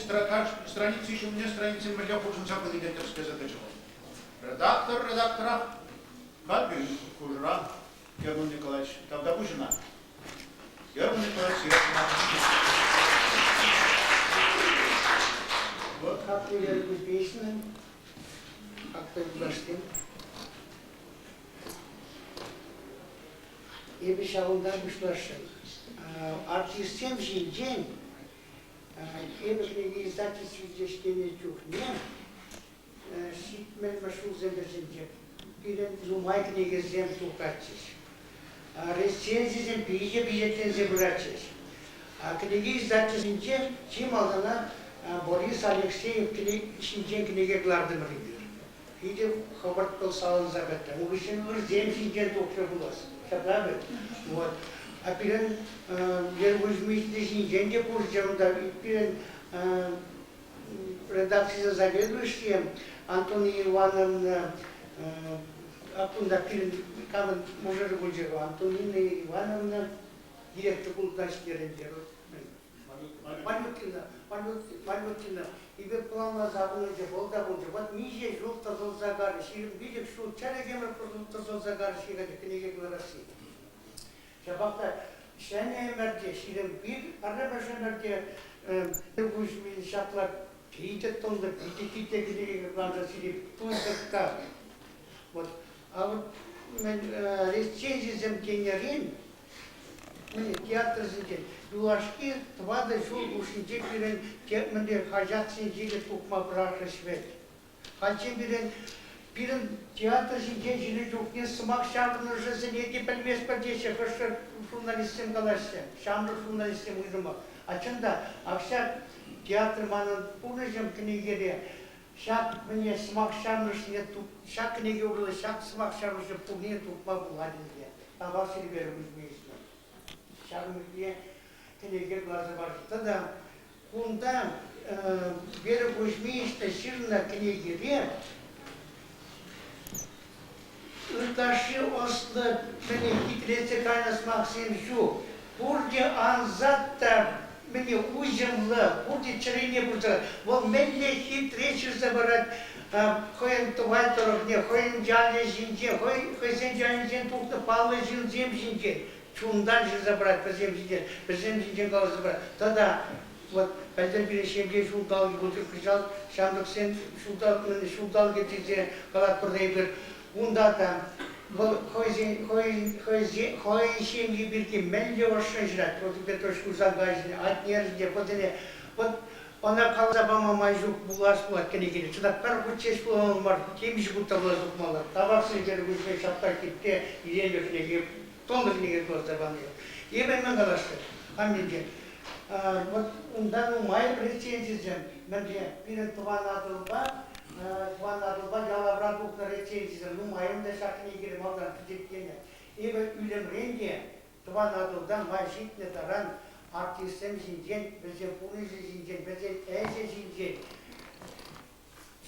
страници ҫумне страници мӗнле хутшӑнса пынине тӗрӗслесе тӑчӗ вӑл. Редактор редакторах халь пирӗн хушӑра Герман Николаевич тавтапуҫ ӑна. Герман Николаевич сире Вот как ты песню, как-то юлташсем. Эпӗ ҫавӑнта пуҫласшӑн. Артистсем ҫинчен эпӗ кӗнеке издательствинче ӗҫленӗ чухне ҫитмӗлмӗш ҫулсем вӗҫӗнче пирӗн нумай кӗнекесем тухатчӗҫ. Рецензисем питӗ пичетленсе пыратчӗҫ. Кӗнеке издательствинче чи малтанах Борис Алексеев ҫинчен кӗнеке кӑлартӑмӑр эпир. Питӗ хӑвӑрт вӑл саланса пӗтрӗ. Ун хыҫҫӑн ырсем ҫинчен тухрӗ пулас. Ҫапла вӗт? Вот. А пирӗн Вера Кузьминична ҫинчен те пурчӗ унта. Пирӗн редакци заведующийӗ Антонина Ивановна кунта пирӗн камӑн мӑшӑрӗ пулчӗ Антонина Ивановна директор пулса ӗҫлерӗ Малюткина, Малюткина, эпир планласа пынӑччӗ, вӑл та пулчӗ. Вот миҫе ҫул тӑсӑлса карӗ, 25 ҫул, чӗрӗк ӗмӗр тӑсӑлса карӗ ҫырать кӗнеке кӑларасси. Ҫапах та ҫӗнӗ ӗмӗрте, 21 пӗрремӗш ӗмӗрте Кузьмин ҫапла питӗ тӑнлӑ, питӗ хитре кӗнеке кӑларса сире пысӑк та. Вот, а вот рецензисем тенӗрен театрсенчен юлашки тӑватӑ ҫул хушшинче пирӗн мӗнле хаҫатсенче те тухма пӑрахрӗҫ вӗт. Хальччен пирӗн пирӗн театр ҫинчен ҫырнӑ чухне сӑмах ҫаврӑнӑшӗсене те пӗлместпӗр теҫҫӗ хӑш-пӗр журналистсем калаҫҫӗ, ҫамрӑк журналистсем уйрӑмах. А чӑн та, ак ҫак театр манӑн пурнӑҫӑм кӗнекере ҫак мӗне сӑмах ҫаврӑнӑшне ҫак кӗнеке урлӑ ҫак сӑмах ҫаврӑнӑшне пурне тупма пулать ӗнтӗ. Тавах сире, Вера Кузьминична. Ҫакӑн пирки кӗнеке кӑларса пачӗ. Тата кунта Вера Кузьминична ҫырнӑ кӗнекере ытлашши ӑслӑ мӗне хитресе кайнӑ сӑмахсем ҫук. Пурте ансат та мӗне уҫӑмлӑ, пурте чӗрене пырса. Вӑл мӗнле хитре ҫырса парать хӑйӗн тӑвай тӑрӑхне, хӑйӗн ялӗ ҫинче, хӑй хӑйсен ялӗнчен тухнӑ паллӑ ҫынсем ҫинчен чунтан ҫырса парать вӗсем ҫинчен, вӗсем ҫинчен каласа парать. Тата вот пӗлтӗр пире ҫемье ҫулталӑкӗ пулчӗ, кӑҫал ҫамрӑксен ҫулталӑкӗ тесе калатпӑр та эпир. Унта та вӑл хӑйсен хӑйӗн хӑйӗн ҫемйи пирки мӗнле ӑшшӑн ҫырать, Петр Петрович Хусанкайсене, Атнерсене, вӗсене вот ӑна каласа пама май ҫук пулас пулать кӗнекене. Чӑнах пӗр хут ҫеҫ вуламалла мар, темиҫе хут та вуласа тухмалла. Тавах сире Кузьмин ҫапла хитре илемлӗ кӗнеке, тонлӑ кӗнеке кӑларса пани. Эпӗ мӗн каласшӑн, хам енчен. Вот унта нумай рецензисем, мӗнле пирӗн Тӑван Атӑлпа Тӑван Атӑлпа ялавра тухнӑ рецензисем нумай унта ҫак кӗнекере малтан пичетленӗ. Эпӗ ӳлӗмрен те Тӑван Атӑлта май ҫитнӗ таран артистсем ҫинчен, вӗсен пурнӑҫӗ ҫинчен, вӗсен ӗҫӗ ҫинчен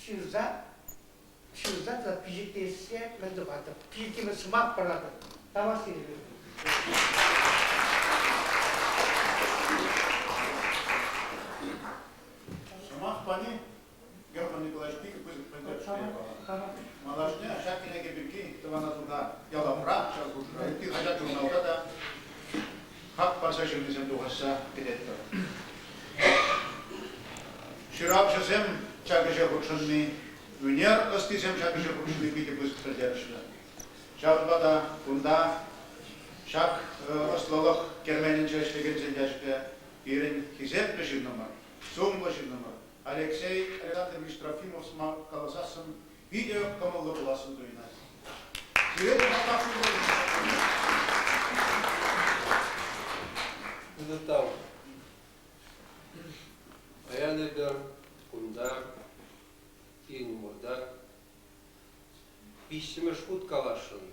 ҫырса ҫырса та пичетлесе мӗн тӑватӑп. Пичетлеме сӑмах паратӑп. Тавах сире. Сӑмах пани Герман Николаевич питӗ пысӑк пӗлтерӗшлӗ япала. Малашне ҫак кӗнеке пирки Тӑван Атӑлта ялавра, ҫав хушӑра ытти хаҫат-журналта та хак парса ҫырнисем тухасса кӗтетпӗр. Ҫыравҫӑсем ҫак ӗҫе хутшӑнни, ӳнер ӑстисем ҫак ӗҫе хутшӑнни питӗ пысӑк пӗлтерӗшлӗ. Ҫавӑнпа та кунта ҫак ӑслӑлӑх керменӗнче ӗҫлекенсен ячӗпе пирӗн хисеплӗ ҫыннӑмӑр, сумлӑ ҫыннӑмӑр Алексей Александрович Трофимов сӑмах каласассӑн питӗ кӑмӑллӑ пулассӑн туйӑнать. Сире те паллах Пысӑк тав. Паян эпир кунта, сирӗн умӑрта, виҫҫӗмӗш хут каласшӑн.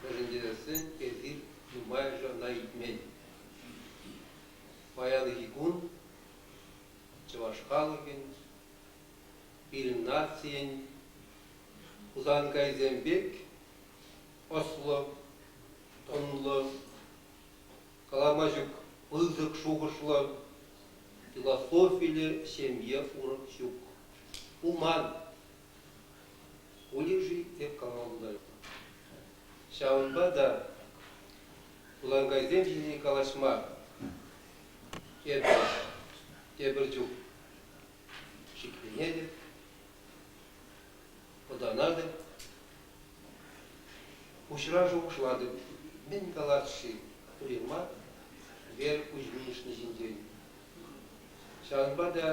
Мӗншӗн тесен эсир нумайӑшӗ ӑна илтмен. Паянхи кун чӑваш халӑхӗн, пирӗн нацийӗн Хусанкайсем пек ӑслӑ, тӑнлӑ, калама ҫук пысӑк шухӑшлӑ. философиллӗ ҫемье урӑх ҫук. Пулман. Пулӗ-ши эп калама пултаратӑп. Ҫавӑнпа та Хуланкайсем ҫинчен калаҫма эпӗ тепӗр чух шикленетӗп, вӑтанатӑп, пуҫра шухӑшлатӑп, мӗн калас-ши уйрӑмах Вера Кузьминична ҫинчен. Ҫавӑнпа та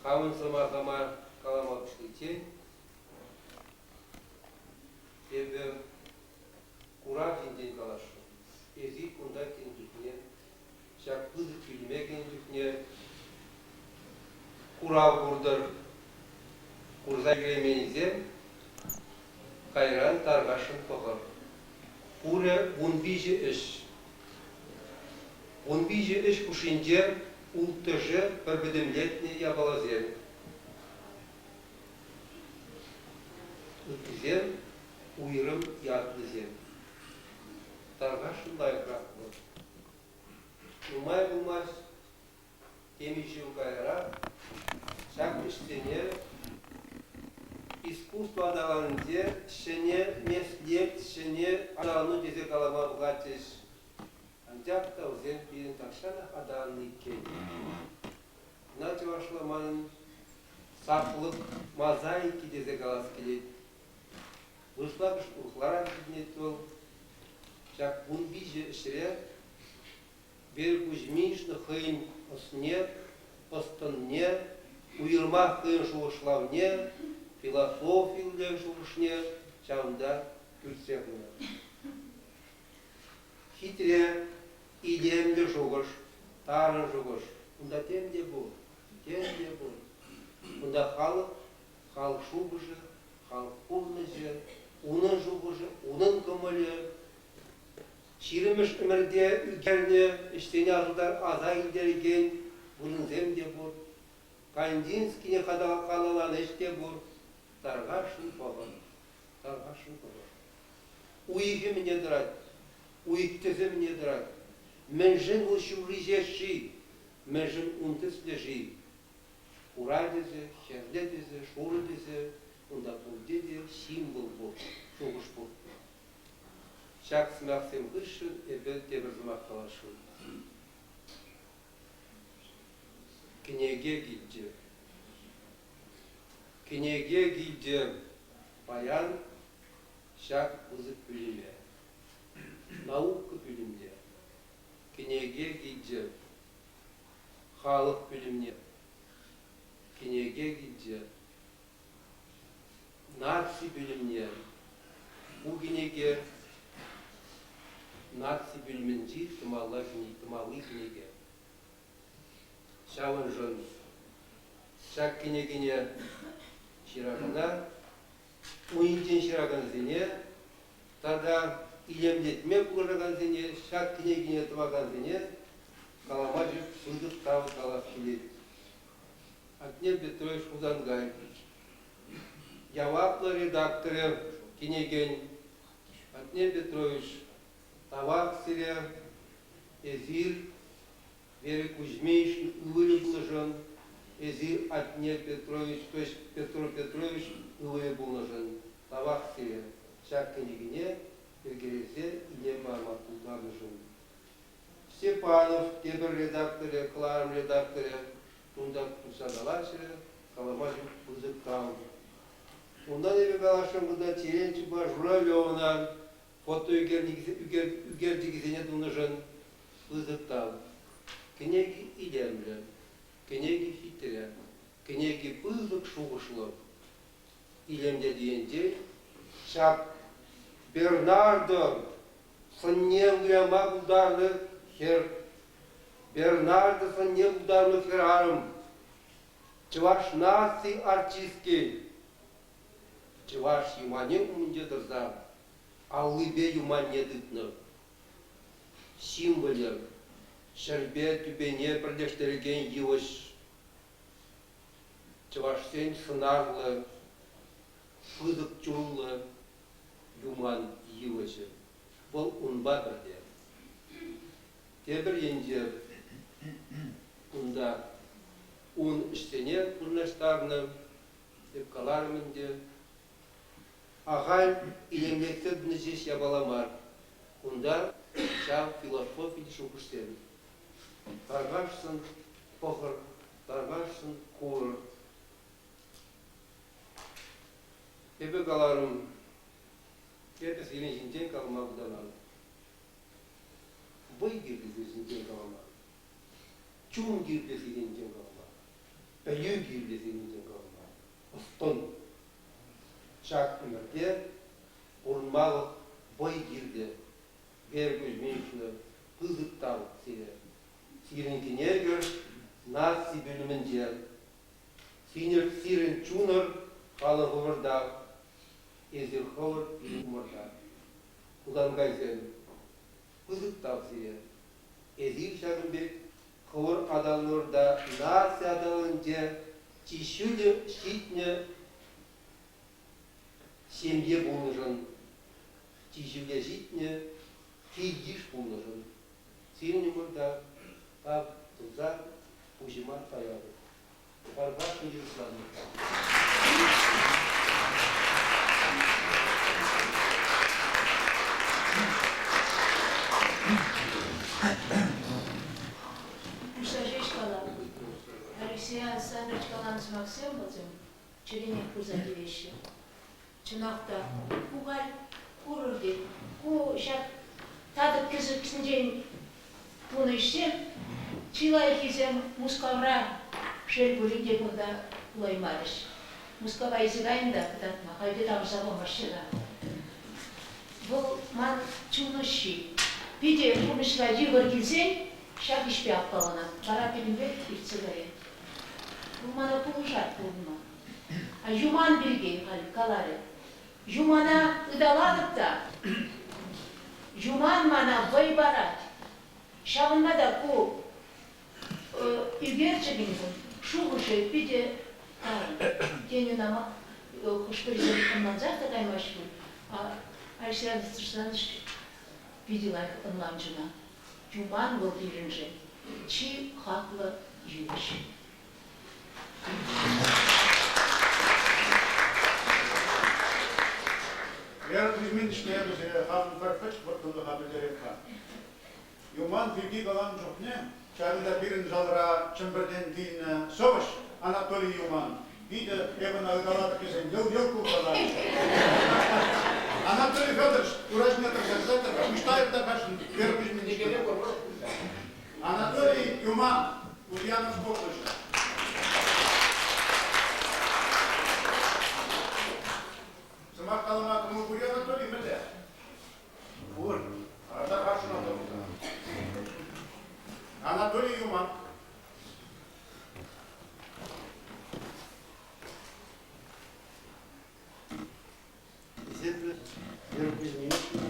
хамӑн сӑмахӑма калама пуҫличчен эпӗ курав ҫинчен каласшӑн. Эсир кунта килнӗ чухне, ҫак пысӑк пӳлӗме кӗнӗ чухне курав куртӑр. Курса ҫӳременнисем кайран тархасшӑн пӑхӑр. Пурӗ 13 ӗҫ. 13 ӗҫ хушшинче улттӑшӗ пӗр пӗтӗмлетнӗ япаласем. Ыттисем уйрӑм ятлисем. Тархасшӑн лайӑхрах вӑл. Нумай пулмасть темиҫе ҫул каярах ҫак ӗҫсене искусство аталанӑвӗнче ҫӗнӗ меслет, ҫӗнӗ аталану тесе калама пӑхатчӗҫ. Анчах та вӗсем пирӗн тахҫанах аталаннӑ иккен. Ӑна чӑвашла манӑн саплӑк мозаики тесе калас килет. Вырӑсла урӑхларах ҫитӗнет вӑл. Ҫак 13 ӗҫре Вера Кузьминична хӑйӗн ӑсне, ӑс-тӑнне, уйрӑмах хӑйӗн шухӑшлавне, философиллӗ шухӑшне ҫавӑнта кӳртсе хунӑ. Хитре, илемлӗ шухӑш, тарӑн шухӑш. Унта тем те пур, тем те пур. Унта халӑх, халӑх шухӑшӗ, халӑх пурнӑҫӗ, унӑн шухӑшӗ, унӑн кӑмӑлӗ. Ҫирӗммӗш ӗмӗрте ӳкернӗ ӗҫсене аса илтерекен вырӑнсем те пур. Кандинскине халалланӑ ӗҫ те пур. Тархасшӑн пӑхӑр, тархасшӑн пӑхӑр. Уйӑхӗ мӗне тӑрать, уйӑх тӗсӗ мӗне тӑрать, мӗншӗн вӑл ҫурри ҫеҫ-ши, мӗншӗн ун тӗслӗ-ши? Хура тӗсӗ, хӗрлӗ тӗсӗ, шурӑ тӗсӗ, унта пурте те символ пур, шухӑш пур. Ҫак сӑмахсем хыҫҫӑн эпӗ тепӗр сӑмах каласшӑн. Кӗнеке килчӗ. Кӗнеке килчӗ паян ҫак пысӑк пӳлӗме, наука пӳлӗмне. Кӗнеке килчӗ халӑх пӳлӗмне. Кӗнеке килчӗ наци пӳлӗмне. Ку кӗнеке наци пӳлӗмӗнчи тӑмалли кӗнеке. Ҫавӑншӑн ҫак кӗнекене ҫыракана, ун енчен ҫыракансене тата илемлетме пулӑшакансене, ҫак кӗнекене тӑвакансене калама ҫук пысӑк тав калас килет. Атнер Петрович Хусанкай, яваплӑ редакторӗ кӗнекен Атнер Петрович, тавах сире, эсир Вера Кузьминич ывӑлӗ пулнӑшӑн, эсир Атнер Петрович, то есть Петро Петрович ывӑлӗ пулнӑшӑн тавах сире ҫак кӗнекене йӗркелесе илем пама пултарнӑшӑн. Степанов тепӗр редакторӗ, кӑларӑм редакторӗ кунта тухса калаҫрӗ, калама ҫук пысӑк тав. Унтан эпӗ каласшӑн кунта Терентьевпа Журавлевӑна фото ӳкерчӗкӗсене тунӑшӑн пысӑк тав. Кӗнеки илемлӗ, кӗнеки хитре, кӗнеки пысӑк шухӑшлӑ. Илемлӗ енчен ҫак Бернардо сӑнне выляма пултарнӑ хӗр, Бернардо сӑнне пултарнӑ хӗрарӑм, чӑваш наци артистки, чӑваш юманӗ умӗнче тӑрса аллипе юманне тытнӑ. Символӗ ҫӗрпе тӳпене пӗрлештерекен йывӑҫ. Чӑвашсен сӑнарлӑ, пысӑк чунлӑ юман йывӑҫӗ. Вӑл унпа пӗрле. Тепӗр енче. Унта ун ӗҫсене вырнаҫтарнӑ. Эп каларӑм ӗнтӗ, ахаль илемлетсе тӑнӑ ҫеҫ япала мар. Кунта ҫав философи шухӑшсем. Тархасшӑн пӑхӑр, тархасшӑн курӑр. Эпӗ каларӑм, эпӗ сирӗн ҫинчен калама вӑтанатӑп. Вӑй кирлӗ сирӗн ҫинчен калама. Чун кирлӗ сирӗн ҫинчен калама. Пӗлӳ кирлӗ сирӗн ҫинчен калама. Ӑс-тӑн. Ҫак ӗмӗрте пурӑнмалӑх вӑй кирлӗ. Вера Кузьминична, пысӑк тав сире. Сирӗн кӗнекӗр наци пӳлӗмӗнче. Сирӗн чунӑр халӑхӑмӑрта, эсир хӑвӑр пирӗн умӑрта. Хусанкайсем, пысӑк тав сире. Эсир ҫакӑн пек хӑвӑр аталанӑвӑрта наци аталанӑвӗнче чи ҫӳле ҫитнӗ ҫемье пулнӑшӑн, чи ҫӳле ҫитнӗ кил-йыш пулнӑшӑн сирӗн умӑрта тав туса пуҫӑма таятӑп. Варвар Юрьевна. Пуҫла ҫеҫ калам. Алексей Александрович каланӑ сӑмахсем вӗсем чӗренех пырса тивеҫҫӗ. Чӑнах та, ку халь курӑр тет, ку ҫак татӑк-кӗсӗксенчен тунӑ ӗҫсем чи лайӑххисем Мускавра, шел пулин те, кунта пулаймарӗҫ. Мускава илсе кайнӑ та кӑтартма, халь те тавӑрса памаҫҫӗ та. Вӑл ман чун уҫҫи. Питӗ пурнӑҫра йывӑр килсен ҫак ӗҫпе аппаланап, вара пӗтӗмпех иртсе каять. Вӑл мана пулӑшать пурӑнма. Юман пирки халь каларӗ. Юмана ыталатӑп та, юман мана вӑй парать. Ҫавӑнпа та ку ӳкерчӗкӗн шухӑшӗ питӗ тарӑн. Тен, ӑна хӑш-пӗрисем ӑнлансах та каймасть пуль. Алексей Александрович питӗ лайӑх ӑнланчӗ ӑна. Юман вӑл пирӗншӗн чи хаклӑ йывӑҫ. Вера Кузьминична эпӗ хамӑн пӗр пӗчӗк вӑрттӑнлӑха пӗлтерем-ха. Юман пирки каланӑ чухне ҫакӑнта пирӗн залра Чӗмпӗртен килнӗ сӑвӑҫ Анатолий Юман питӗ эпӗ ӑна ыталатӑп тесен йӑл-йӑл кулса ларчӗ. Анатолий Федорович ура ҫине тӑрса тӑрса пуҫтарӑр та кашни Вера Кузьминична. Анатолий Юман, Ульяновск облаҫӗ. Сӑмах калама кӑмӑл пур-и, Анатолий, мӗнле? Пур. Ара хашшӑн Анатолий Юман. Хисеплӗ Вера Кузьминична,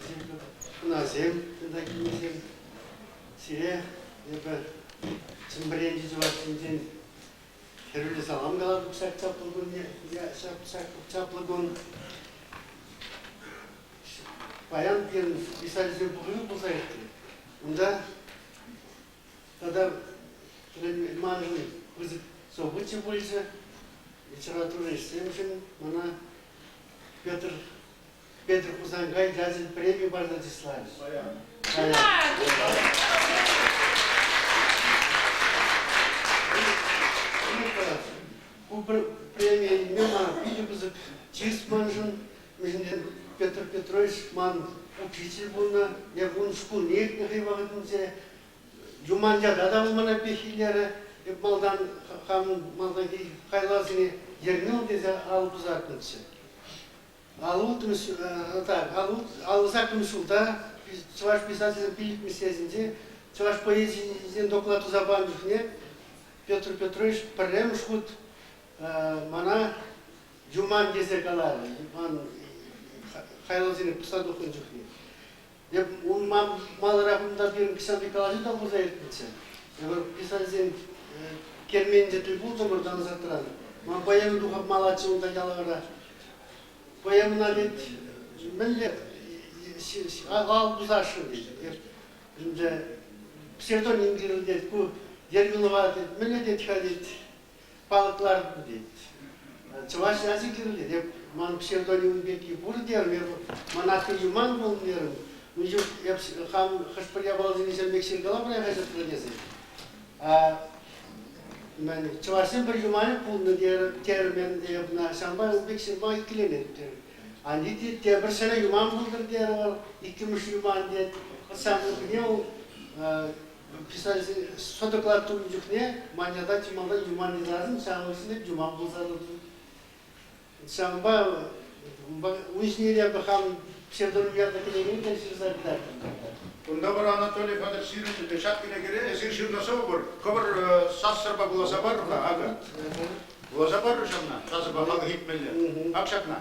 хисеплӗ хӑнасем тата килнисем, сире эпӗ Чӗмпӗренчи чӑвашсенчен хӗрӳллӗ салам калатӑп ҫак чаплӑ кунне, ҫак чаплӑ кун. Паян пирӗн писательсен пухӑвӗ пулса иртрӗ. Унта Тата маншӑн пысӑк событи пулчӗ. Литература ӗҫсемшӗн мана Петр Петр Хусанкай ячӗн преми парса чысларӗҫ. Ку премие илме мана питӗ пысӑк чыс маншӑн. Мӗншӗн Петр Петрович ман учитель пулнӑ. Эп ун шкулне иртнӗ хӑй вӑхӑтӗнче. Юман ята та вӑл мана пехиллерӗ. Эп малтан хам малтанхи хайлавсене Ермил тесе алӑ пусаттӑмччӗ. Так, алӑ саккӑмӗш ҫулта чӑваш писателӗн пиллӗкмӗш съездӗнче чӑваш поэзийӗнчен доклад туса панӑ чухне Петр Петрович пӗрремӗш хут мана Юман тесе каларӗ. Ман хайлавсене пӑхса тухнӑ чухне. Эп ун маларах унта пирӗн кӑҫалхи калаҫу та пулса иртнӗччӗ. Эпир писательсен керменӗнче тӗл пултӑмӑр ансатран. Ман поэма тухап малаччӗ унта ялавра. Поэмӑна тет мӗнле ал пусасшӑн тет. Эп ӗнтӗ. псевдоним кирлӗ тет, ку Ермилова тет, мӗнле тет-ха тет, палӑк лартнӑ тет. Чӑваш ячӗ кирлӗ тет, ман псевдоним пекки пур терӗм, эп ман атте Юман пулнӑ терӗм. Ун чух эп хам хӑш-пӗр япаласене ҫав пек ҫыркалап хаҫатра тесе. Мӗн, чӑвашсен пӗр юманӗ пулнӑ терӗм эп ӑна, ҫавӑнпа ун пек ҫырма иккӗленетӗп терӗм. Ани тет, тепӗр ҫӗре юман пултӑр терӗ вӑл, иккӗмӗш юман тет. Ҫавӑн вӑл писательсен сотоклад тунӑ чухне ман ята чи малтан юман тесен ҫавӑн хыҫҫӑн юман пулса тӑтӑм. Ҫавӑнпа ун ҫине те хам псевдоним ятлӑ кӗнекене те ҫырса кӑтартрӑм. Кунта вара Анатолий Федорович сирӗн ҫак кӗнекере эсир ҫырнӑ сӑвӑ пур. Хӑвӑр сассӑрпа вуласа парӑр-ха, акӑ. Вуласа парӑр ҫавна, сасӑпа халӑх илтмелле. Ак ҫакна.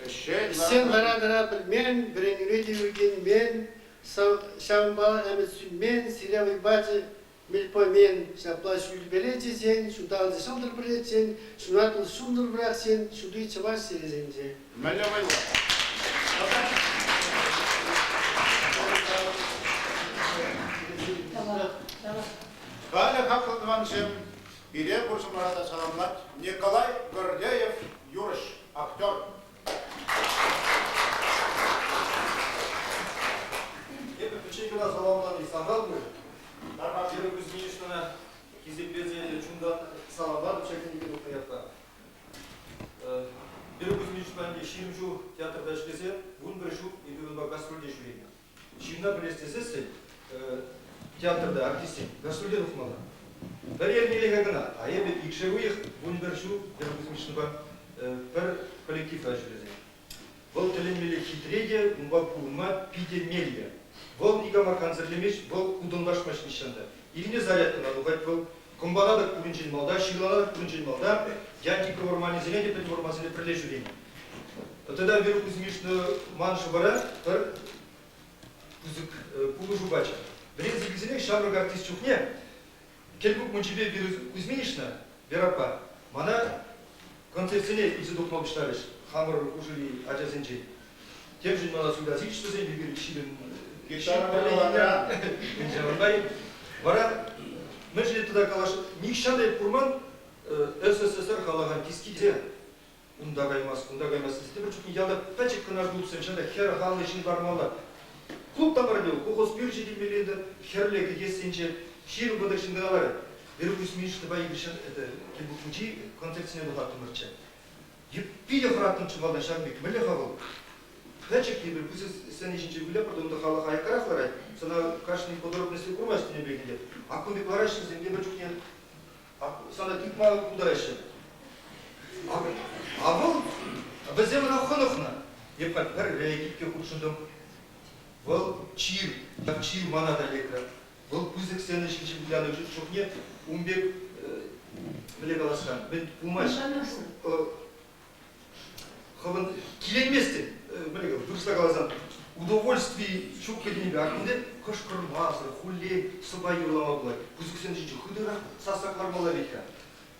Ӗҫчен, Ӗҫсен лара-тӑра пӗлмен, вӗренӳре те ӳркенмен, ҫавӑнпа ӗмӗт сӳнмен, сире вӑйпачӗ Мельпомен ҫапла ҫӳлпеле тесен, ҫуталчӗ ҫӑлтӑр пӗрлетсен, ҫунатлӑ ҫунтӑр пӑрахсен, ҫути чӑваш сирӗсенче. Мӗнле вӑйлӑ? Халӗ, хаклӑ тӑвансем, пире пурсӑмӑра та саламлать Николай Гордеев юрӑҫ, актер. Эпӗ пӗччен кӑна саламлани сахал пуль. Вера Кузьминичнана хисеплесе чунтан саламлатӑп ҫак кӗнеке тухнӑ ятпа. Вера Кузьминична ӗнтӗ 20 ҫул театрта ӗҫлесе 11 ҫул эпир унпа гастрольте ҫӳренӗ. Ҫынна пӗлес тесессӗн театрта артистсен гастрольте тухмалла. Пӗр эрнелӗхе кӑна, а эпӗ икшер уйӑх, 11 ҫул Вера Кузьминичнӑпа пӗр коллективра ҫӳресе. Вӑл тӗлӗнмелле хитре те, унпа пурӑнма питӗ меллӗ. Вӑл никама кансӗрлемест, вӑл кутӑнлашмасть нихҫан та. Ирне зарядкӑна тухать вӑл, кӑмпана та пуринчен малта, ҫырлана та пуринчен малта, Янтика вӑрманӗсене те пӗтӗм вӑрмансене пӗрле ҫӳренӗ. Тата Вера Кузьминична ман шӑпара пӗр пысӑк пулӑшу пачӗ. Вӗренсе килсенех ҫамрӑк артист чухне Кӗлпук мучипе Вера Кузьминична, Верапа, мана концертсене илсе тухма пуҫларӗҫ хамӑр хушӑри ачасенчен. Темшӗн мана суйласа илчӗҫ вӗсем, эпир 20 ҫавӑнпа вара мӗншӗн тата калаш, нихҫан та эп курман СССР халӑх артистки те унта каймасть, кунта каймасть тесе тепӗр чухне ялта пӗчӗк кӑна клубсем ҫавна хӗр халлӑ ҫын лармалла. Клуб та мар вӑл, колхоз пӳрчӗ темелле ӗнтӗ, хӗрлӗ кӗтессенче 20-30 ҫын кӑна ларать. Вера Кузьминичнӑпа Игорь это Кӗлпукӗнчи концертсене тухаттӑмӑрччӗ. Питӗ хӑраттӑмччӗ малтан ҫавӑн пек. Мӗнле-ха вӑл? Пӗчӗк эпир пысӑк сцена ҫинче вылятпӑр та унта халӑх аяккарах ларать. Сана кашни подробности курмасть тенӗ пек ӗнтӗ. А кун пек лараҫҫӗ вӗсем тепӗр чухне сана тытма пултараҫҫӗ. А вӑл вӗсем ӑна хӑнӑхнӑ. Эп халь пӗрре иккӗ хутшӑнтӑм. Вӑл чир, ҫак чир мана та лекрӗ. Вӑл пысӑк сцена ҫинче вылянӑ чухне ун пек мӗнле калас-ха, мӗн пулмасть. Хӑвӑн киленместӗн, мӗнле вырӑсла каласан, удовольстви ҫук тенипе ак кӑшкӑрмасӑр, хуллен сӑпай юрлама пулать. Пысӑк сцена ҫинче хытӑрах сасса кӑлармалла вӗт-ха.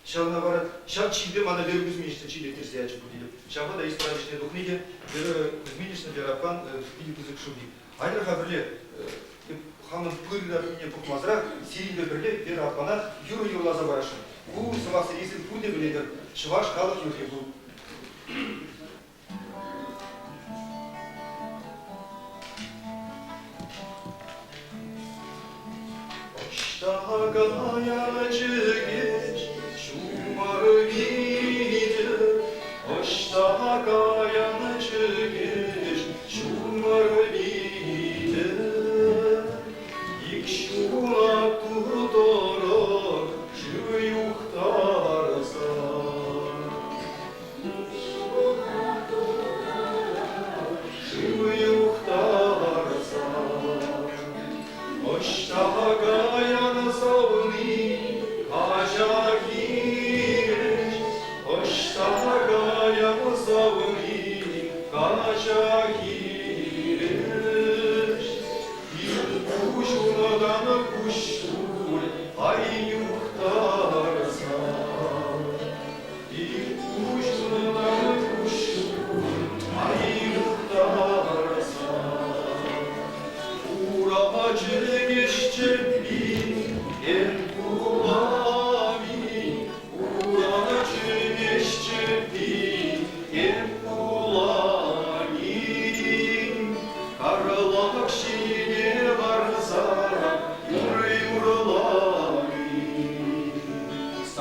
Ҫавна вара ҫав чирпе мана Вера Кузьминична чирлеттерсе ячӗ пуль тетӗп. Ҫавӑнпа та эстрада ӗҫне тухни те Вера Кузьминична Вера аппан питӗ пысӑк шӑпи. Айтӑр-ха пӗрле хамӑн пыр ыратнине пӑхмасӑрах сирӗнпе пӗрле Вера аппана юрӑ юрласа парасшӑн. Ку сӑмахсене эсир пурте пӗлетӗр. Чӑваш халӑх юрри ку. Ӑҫта каячӗ кеч ҫумӑр витӗр, Ӑҫта каянчӗ кеч ҫумӑр витӗр. Ик ҫула тутӑрӑх шыв юхтарса.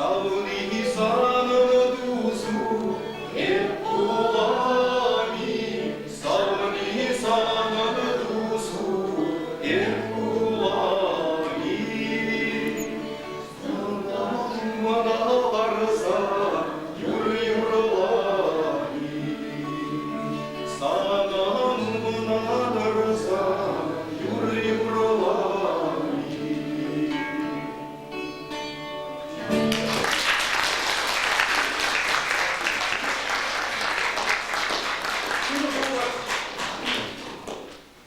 Савни санӑн тусу эп пулам-и, Савни санӑн тусу эп пулам-и. Мана ларса юр юрлам-и, Санӑн умна тӑрса юр юрлам-и.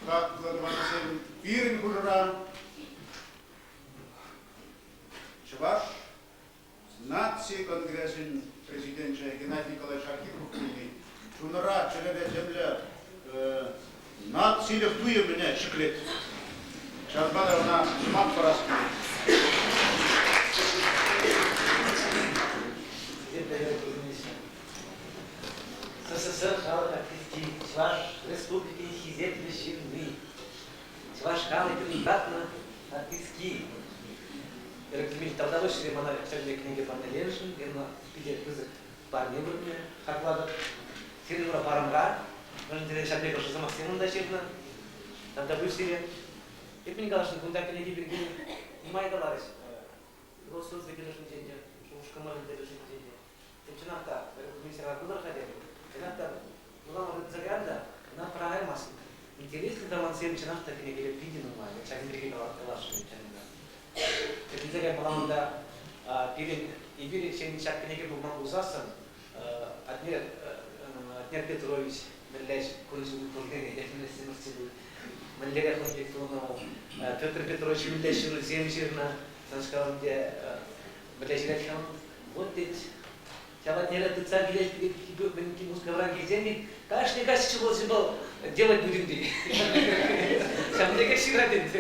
Хаклӑ тӑвансем, пирӗн хушӑра Чӑваш наци конгресӗн президенчӗ Геннадий Николаевич Архипов пулни чунра, чӗрере темле нацилӗх туйӑмне ҫӗклет. Ҫавӑнпа та ӑна сӑмах парас килет. СССР халӑх артистки, Чӑваш Республикин хисеплӗ ҫынни, Чӑваш халӑхӗн юратнӑ артистки. Эркимил тавтапуҫ сире мана ҫак пек кӗнеке парнеленӗшӗн. Эпӗ питӗ пысӑк парне вырӑнне хаклатӑп. Сирӗн ура парӑмра. Мӗншӗн тесен ҫак пек ӑшӑ сӑмахсем унта ҫырнӑ. Тавтапуҫ сире. Эп мӗн каласшӑн, кунта кӗнеке пирки нумай каларӗҫ. Философи тӗлӗшӗнчен те, шухӑш-кӑмӑлӗн тӗлӗшӗнчен те. Тен, чӑнах та, миссияра пулӑр-ха терӗм. Чӑнах та, вулама тытӑнса кайрӑм та, ӑна пӑрахаймастӑн. Интереслӗ талантсем чӑнах та кӗнекере питӗ нумай. Ҫакӑн пирки каласшӑн чӑн та. Тӗлӗнсе каймалла унта пирӗн эпир ҫак кӗнеке пулман пулсассӑн Атнер, Атнер Петрович мӗнле кун-ҫул курнине те мӗнлерех ун пек тунӑ вӑл. Петр Петрович мӗнле ҫырусем ҫырнӑ, саншкал ӗнтӗ мӗнле ҫырать-ха Вот тет, ҫав Атнера тытса килет, Мускавран килсен тет, кашни каҫ чего делать будем тет. Ҫавӑн пекех ҫырать ӗнтӗ.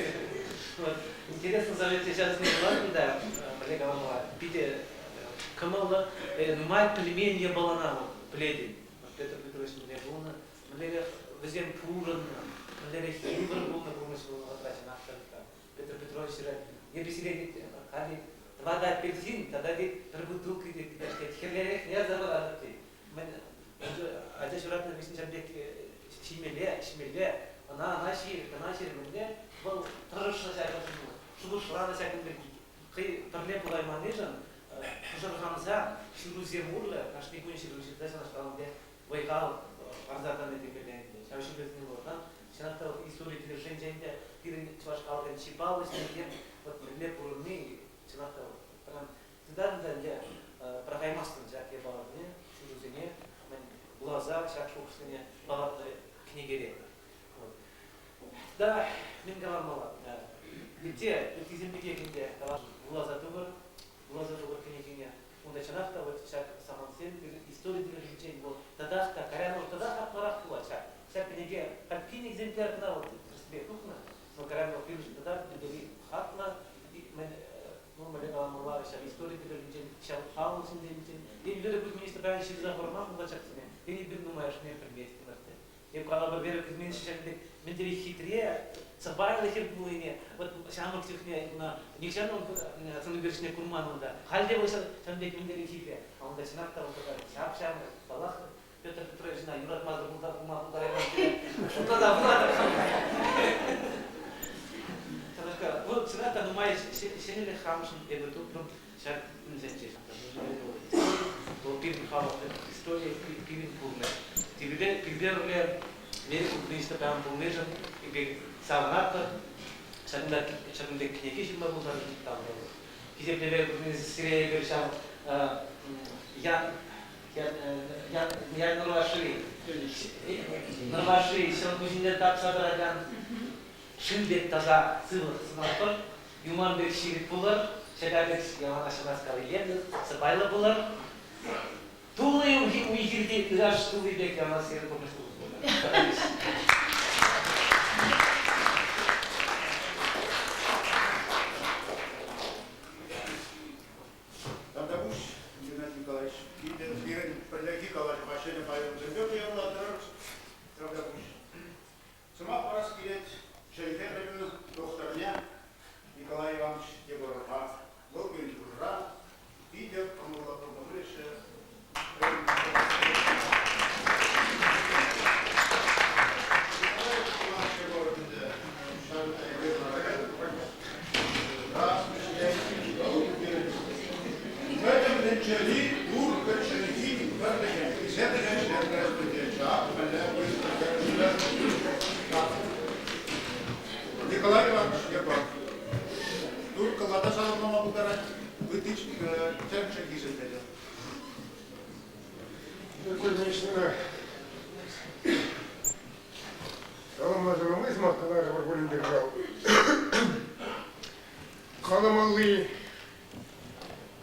Вот. Интересно совет сейчас не вулатӑн та, мӗнле каламалла, питӗ кӑмӑллӑ, нумай пӗлмен япалана вӑл пӗлетӗн. Петр Петрович мӗнле пулнӑ, мӗнлерех вӗсем пурӑннӑ, мӗнлерех йывӑр пулнӑ пурнӑҫ вӑл вӑхӑтра чӑнах та. Петр Петрович ҫырать, эпӗ сире тет, халь тӑватӑ апельсин тата тет пӗр бутылка тет, тет, хӗрлерех ярса паратӑп тет. Мӗн ача ҫуратнӑ хыҫҫӑн ҫав пек ҫимелле, ӗҫмелле, ӑна ӑна ҫир, кӑна ҫир, мӗнле вӑл тӑрӑшнӑ ҫакӑншӑн, шухӑшланӑ ҫакӑн пирки. Хӑй пӗрле пулайманнишӗн пӑшӑрханса ҫырусем урлӑ кашни кун ҫыру ҫырса ҫавнашкал ӗнтӗ вӑй-хал парса тӑнӑ темелле ӗнтӗ. Ҫав ҫырусене вуласан чӑнах та истори тӗлӗшӗнчен те пирӗн чӑваш халӑхӗн чи паллӑ ҫыннисем вот мӗнле пурӑнни чӑнах та прям тытатӑн та ӗнтӗ пӑрахаймастӑн ҫак япаласене, ҫырусене, мӗн вуласа ҫак шухӑшсене палӑртнӑ кӗнекере. Вот. Да, мӗн каламалла? Те ыттисем пекех ӗнтӗ вуласа тухӑр, вуласа тухӑр кӗнекене. Унта чӑнах та вот ҫак самантсем истори тӗлӗшӗнчен вӑл татах та кайран вӑл татах хаклӑрах пулать ҫак. Ҫак кӗнеке халь пин экземпляр кӑна вӑл тӗрӗспе тухнӑ, но кайран вӑл пирӗншӗн татах мӗн хаклӑ, мӗн ну, мӗнле каламалла, ҫав истори тӗлӗшӗнчен, ҫав халӑх ҫынсенчен. Вера Кузьминична паян ҫырса хӑварман пулать ҫаксене. Тен, эпир нумайӑшне пӗлместӗмӗр те. Эп калапӑр Вера Кузьминична ҫакӑн пек мӗн тери хитре, сӑпайлӑ хӗр пулнине, вот ҫамрӑк чухне ӑна нихҫан сӑн ӳкерчӗкне курман унта. Халь те вӑл ҫавӑн пек мӗн тери хитре. А унта чӑнах та вӑл такая ҫап-ҫамрӑк, паллах, Петр Петровична юратмасӑр пулма пултарайман шутласа хуратӑп. Ҫавнашкал, ну, чӑнах та нумай ҫӗнӗлӗх хамшӑн эпӗ тупрӑм ҫак кунсенче. Вӑл пирӗн халӑх историйӗ, пирӗн пурнӑҫ. Пирпе пӗрле Вера Кузьминична паян пулнишӗн эпир савӑнатпӑр. Ҫакӑнта ҫакӑн пек кӗнеке ҫырма пултарнӑшӑн тав тӑватӑп. Хисеплӗ Вера Кузьминична, сире эпир ҫав Ян Ян Нӑрвашри Нӑрвашри ҫӑлкуҫӗнчен тапса тӑракан шыв пек таса сывлӑх сунатпӑр. Юман пек ҫирӗп пулӑр, ҫӑка пек яланах ҫавнашкал илемлӗ, сӑпайлӑ пулӑр. Тулли уй-хирти ыраш тулли пек яланах сирӗн пурнӑҫ пулӑр. Тавтапуҫ, Геннадий Николаевич. Питӗ пирӗн пӗрлехи калаҫӑва ҫӗнӗ пайӑрсемпе пуянлатрӑр. Тавтапуҫ. Сӑмах парас килет чӗлхе пӗлӳ докторне Николай Иванович Егорова. Вӑл пирӗн хушӑра питӗ кӑмӑллӑ пулнӑ пулӗччӗ. Пӗтӗм тӗнчери турккӑ чӗлхин пӗрлӗхӗн хисеплӗ Николай Иванович Егоров. Турккӑлла та саламлама пултарать, ытти тӗрӗк чӗлхисемпе те. Кузьминична саламласа сӑмах каларӑмӑр пулин те кӑҫал. Каламалли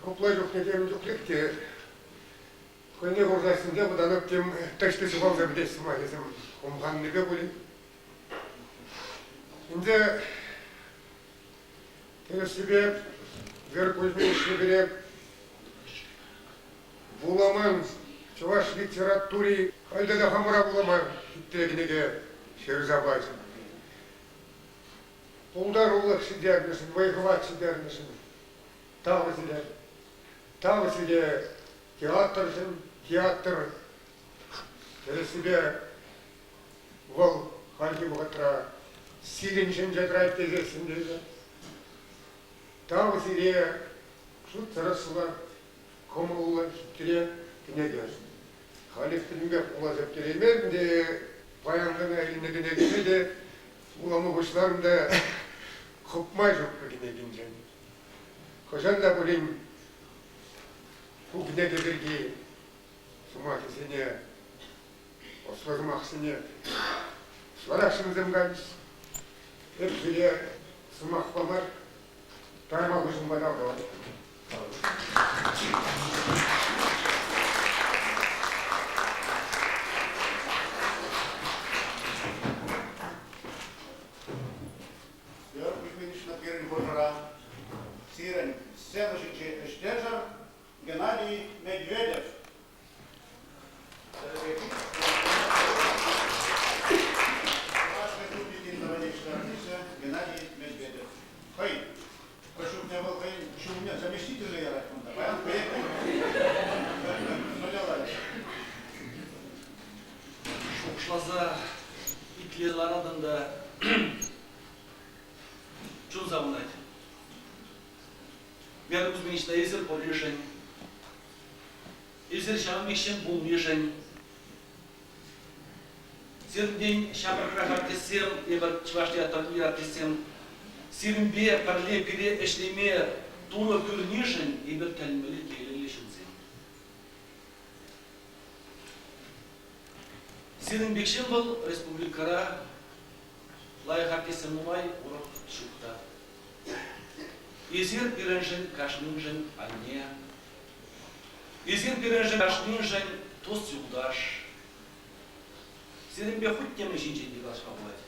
купла чухне темӗн чухлех те хӑйне курсассинче те вӑтанап тем таҫти ҫухалса пӗтес сӑмахӗсем хумханнипе пулин. Ӗнтӗ тӗрӗссипе Вера Кузьминична пире вуламан чӑваш литератури халь тата хамӑра вулама хитре кӗнеке ҫырса пачӗ. Пултарулӑх ҫитернӗшӗн, вӑй-хӑват ҫитернӗшӗн тав сире. Тав сире театршӑн, театр тӗрӗссипе вӑл хальхи вӑхӑтра сирӗн ҫинче тӑрать тесессӗн те Тав сире шут тӑрӑслӑ, кӑмӑллӑ, хитре кӗнекешӗн. Халех пӗтӗмпех вуласа пӗтереймерӗм те, паян кӑна илнӗ кӗнекене те вулама пуҫларӑм та хӑпма ҫук кӗнекинчен. Хӑҫан та пулин ку кӗнеке пирки сӑмахӗсене, ӑслӑ сӑмахсене ытларах ҫынсем калӗҫ. Эп сире сӑмахпа мар, тайма пуҫӑмпа тав тӑватӑп. Вера Кузьминична пирӗн хушӑра сирӗн сцена ҫинчи ӗҫтешӗр Геннадий Медведев. Чӑваш Республикин тава артисчӗ Геннадий Медведев. Хӑй хӑш чухне вӑл хӑйӗн ҫумне заместителе ярать кунта. Паян хӑех мӗнле Шухӑшласа итле ларатӑн та чун савӑнать. Вера Кузьминична, эсир пурришӗн, эсир ҫавӑн пек ҫын пулнишӗн, сирӗнтен ҫамрӑкрах артистсем, эпир чӑваш театрти артистсем, сирӗнпе пӗрле пире ӗҫлеме Турӑ пӳрнишӗн эпир тӗлӗнмелле телейлӗ ҫынсем. Сирӗн пек ҫын вӑл республикӑра лайӑх артистсем нумай, урӑх ҫук та. Эсир пирӗншӗн кашниншӗн анне. Эсир пирӗншӗн кашниншӗн тус-юлташ. Сирӗнпе хуть темӗн ҫинчен те калаҫма пулать.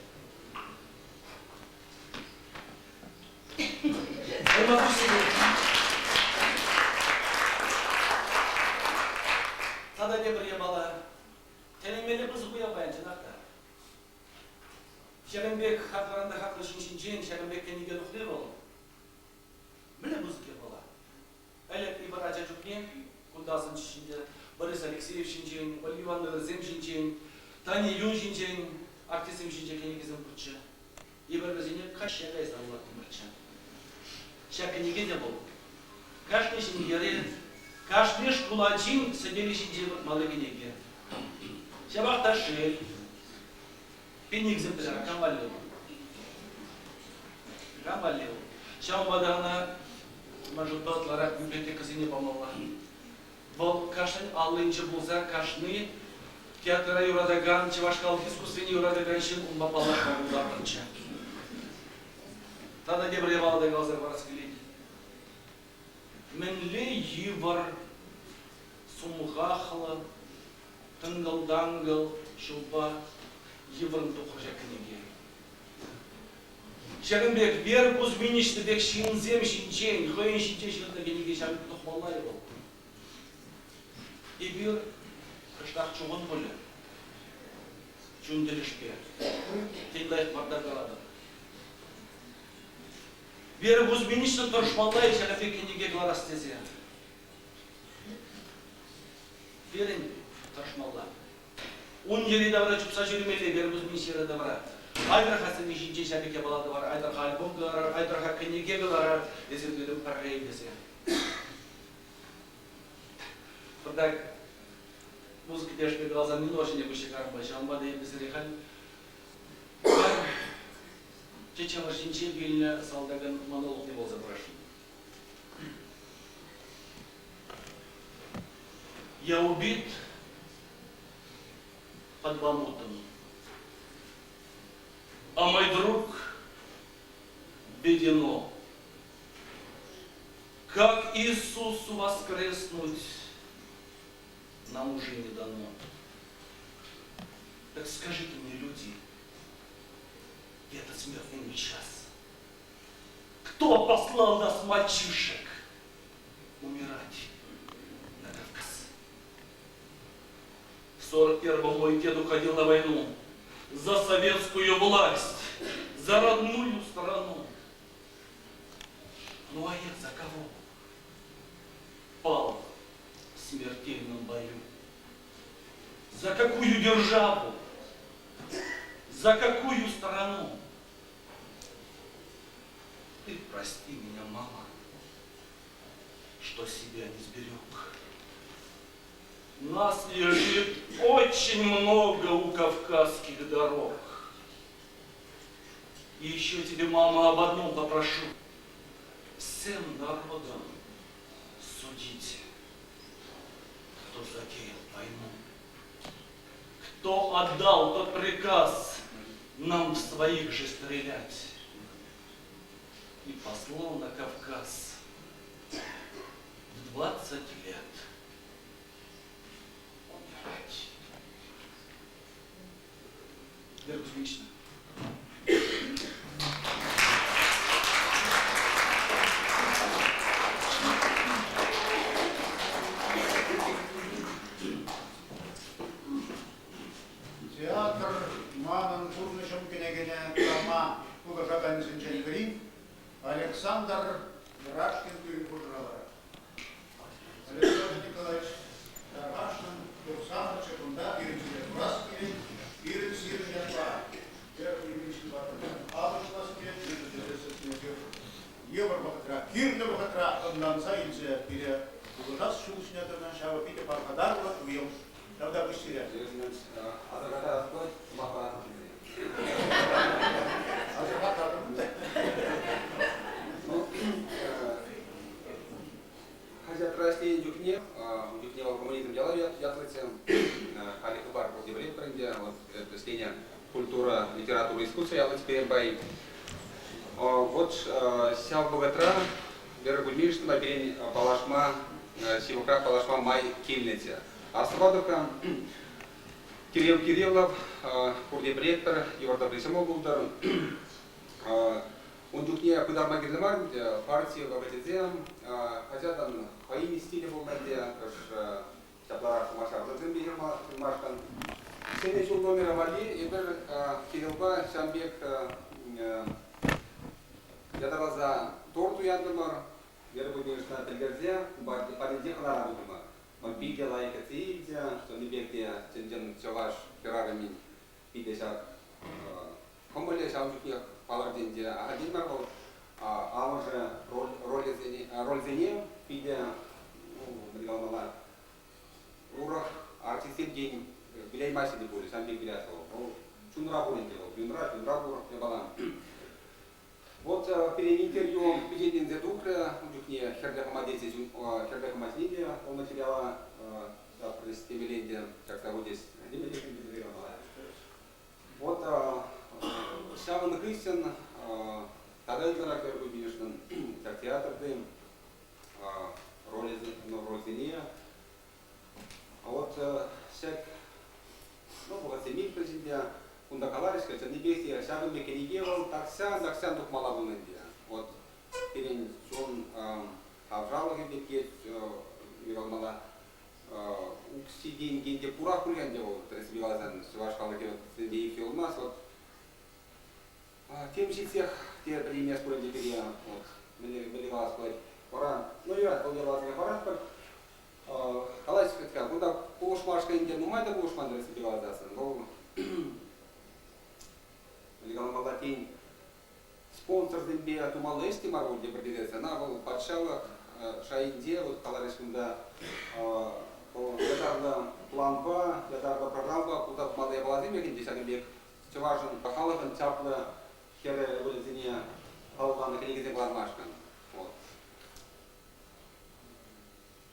Тата тепӗр япала. Тӗлӗнмелле пысӑк уяв паян, чӑнах та. Ҫакӑн пек хаклӑран та хаклӑ ҫын ҫинчен ҫакӑн пек кӗнеке тухни вӑл мӗнле пысӑк япала. Ӗлӗк эпир ача чухне кунта асӑнчӗҫ ӗнтӗ Борис Алексеев ҫинчен, Ольга Ивановнӑсем ҫинчен, Таня Юн ҫинчен артистсем ҫинче кӗнекесем пурччӗ. Эпир вӗсене каҫҫа кайса вулаттӑмӑрччӗ. Ҫак кӗнеке те вӑл кашни ҫемьере, кашни шкул ачин сӗтелӗ ҫинче выртмалли кӗнеке. Ҫапах та шел, пин экземпляр кам валли вӑл? Кам валли вӑл? Ҫавӑнпа та ӑна ман шутпа ытларах библиотекӑсене памалла. Вӑл кашнин аллинче пулса кашни театра юратакан, чӑваш халӑх искусствине юратакан ҫын унпа паллашма пултартӑрччӗ. Тата тепӗр япала та каласа хӑварас килет. Мӗнле йывӑр, сумхахлӑ, тӑнкӑл-танкӑл ҫулпа йывӑррӑн тухрӗ ҫак кӗнеке. Ҫакӑн пек Вера Кузьминична пек ҫынсем ҫинчен, хӑйӗн ҫинчен ҫырнӑ кӗнеке ҫакӑн пек тухмалла-и вӑл? Эпир кӑштах чухӑн пулӗ чун тӗлӗшпе. Тен, лайӑх мар та калатӑп. Вера Кузьминична тӑрӑшмалла-и ҫакӑн пек кӗнеке кӑларас тесе? Пирӗн тӑрӑшмалла. Ун йӗри-тавра чупса ҫӳремелле Вера Кузьминична йӗри-тавра. Айтӑр-ха сӗнни ҫинчен ҫак пек япала тӑвар, айтӑр-ха альбом кӑларар, айтӑр-ха кӗнеке кӑларар, эсир тытӑм пӗрре тесе. Пӑртак музыка тӗлӗшпе каласан мино ҫине пуҫ чакарӑмпа, ҫавӑнпа та эпӗ сире халь Чечен вӑрҫинче вилнӗ салтакӑн монологне вуласа парасшӑн. Я убит под Бамутом, а мой друг Бедино. Как Иисусу воскреснуть нам уже не дано. Так скажите мне, люди, этот смертный час, кто послал нас, мальчишек, умирать на Кавказ? В 41-м мой дед уходил на войну за советскую власть, за родную страну. Ну а я за кого? Пал в смертельном бою. За какую державу? За какую страну? Ты прости меня, мама, что себя не сберег. Нас лежит очень много у кавказских дорог. И еще тебе, мама, об одном попрошу. Всем народом судите, кто затеял войну, кто отдал тот приказ нам в своих же стрелять и послал на Кавказ в 20 лет умирать. Вера Кузьминична. Театр манӑн пурнӑҫӑм кӗнекене кама пулӑшаканӗсенчен пӗри Александр Рашкин пирӗн хушӑра ларать. Александр Николаевич Тархасшӑн курсамӑрччӗ кунта пирӗн ҫине курас килет, пирӗн сирӗн ятпа Вера Ильиничнӑпа пӗрле алӑ ҫулас килет, мӗншӗн тесессӗн эсир йывӑр вӑхӑтра, кирлӗ вӑхӑтра ӑнланса илсе пире пулӑшас ҫул ҫине тӑнӑ ҫавӑ питӗ пархатарлӑ туйӑм. Тавтапуҫ сире. Асӑрхаттарас пулать, сӑмах парас тесе. Асӑрхаттартӑм. Ну, хаҫатра ӗҫленӗ чухне, ун чухне вӑл коммунизм ялав ятлӑччӗ. Халӗ Хыпар пурте пӗлетпӗр ӗнтӗ. Вот ӗҫленӗ культура, литература, искусство ятлӑ теперь пай. Вот ҫав вӑхӑтра Вера Кузьминичнӑпа пирӗн паллашма, ҫывӑхрах паллашма май килнӗччӗ. Астӑватӑп-ха, Кирилл Кириллов, пурте пӗлетпӗр, йывӑр тӑпри ҫӑмӑл пултӑр. Ун чухне пытарма кирлӗ мар ӗнтӗ, парти вӑхӑчӗсем, хаҫатӑн хӑйӗн стилӗ пулнӑ ӗнтӗ, ҫапларах сӑмах ҫаврӑнсем те ҫырмашкӑн. Ҫӗнӗ ҫул номерӗ валли эпир Кириллпа ҫавӑн пек ятарласа торт туянтӑмӑр, Вера Кузьминична пӗлтерсе патӗнче хӑнара пултӑмӑр. Вӑл питӗ лайӑх кӗтсе илчӗ, чӑннипех те чӑн-чӑн чӑваш хӗрарӑмӗн питӗ ҫак кӑмӑлӗ ҫавӑн чухнех палӑрчӗ ӗнтӗ. Ахальтен мар вӑл амӑшӗ рольсене питӗ, ну, мӗн каламалла, урӑх артистсем тен выляймаҫҫӗ те пулӗ, ҫавӑн пек вылять вӑл. Вӑл чунра пур ӗнтӗ вӑл, юнра, чунра пур япала. Вот пирӗн интервью пичетленсе тухрӗ. Ун чухне Хӗрлӗ хӑма тесе Хӗрлӗ хӑма ҫине те вӑл материала ҫаврӗҫ темелле те ҫакса хучӗҫ. Вот ҫавӑн хыҫҫӑн тата ытларах Вера Кузьминичнӑн ҫак театрти рольсене вот ҫак ну, вӑхӑтсем иртрӗҫ ӗнтӗ. Кунта каларӗҫ-ха, чӑннипех те ҫакӑн пек кӗнеке вӑл тахҫан-тахҫан тухмалла пулнӑ ӗнтӗ. Вот пирӗн чун тавралӑхӗ пирки каламалла, укҫи-тенки те пурах пуль ӗнтӗ вӑл, тӗрӗссипе каласан, чӑваш халӑхӗ те икки пулмасть. Вот тем ҫитсех те пӗлеймест пуль ӗнтӗ пире, вот мӗнле калас пулать. Вара, ну юрать, вӑл япаласене паратпӑр. Калаҫ, кунта ку Нумай та пулӑшман тӗрӗссипе каласассӑн. Вӑл каламалла тен, спонсорсемпе тумалли ӗҫ те мар пуль тепӗр тесен. Ӑна вӑл патшалӑх шайӗнче, вот каларӗҫ кунта, вӑл ятарлӑ планпа, ятарлӑ программӑпа пулса тухмалли япаласем пек ӗнтӗ ҫакӑн пек чӑвашӑн халӑхӑн чаплӑ хӗрӗ ывӑлӗсене халалланӑ кӗнекесем кӑлармашкӑн. Вот.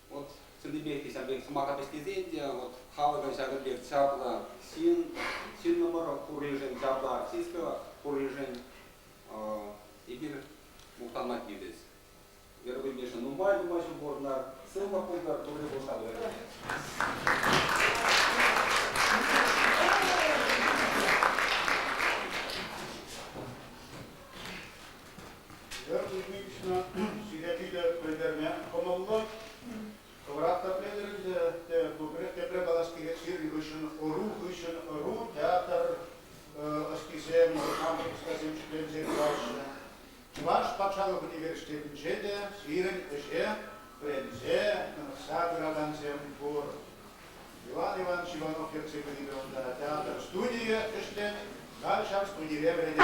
Вот чӑннипех те ҫав пек сӑмаха вӗҫлесен те вот халӑхӑн ҫакӑн пек чаплӑ ҫын, ҫыннӑмӑр пурришӗн, чаплӑ артистка пурришӗн эпир мухтанма тивӗҫ. Вера Кузьминична нумай-нумай ҫул пурӑнар, сывлӑх пултӑр, турри пулӑшса пытӑр. Вера Кузьминична сире питӗ пӗлтерме кӑмӑллӑ. Хӑвӑрах та пӗлетӗр ӗнтӗ, пурпӗрех тепре калас килет, сирӗн хыҫҫӑн ӑру хыҫҫӑн ӑру театр ӑстисем, хамӑр ӑстасем ҫӗкленсе пыраҫҫӗ. Чӑваш патшалӑх университетӗнче те сирӗн ӗҫе вӗренсе, хӑнӑхса пыракансем пур. Иван Иванович Иванов ертсе пынипе унта театр студийӗ ӗҫлет, халь ҫав студире вӗренет.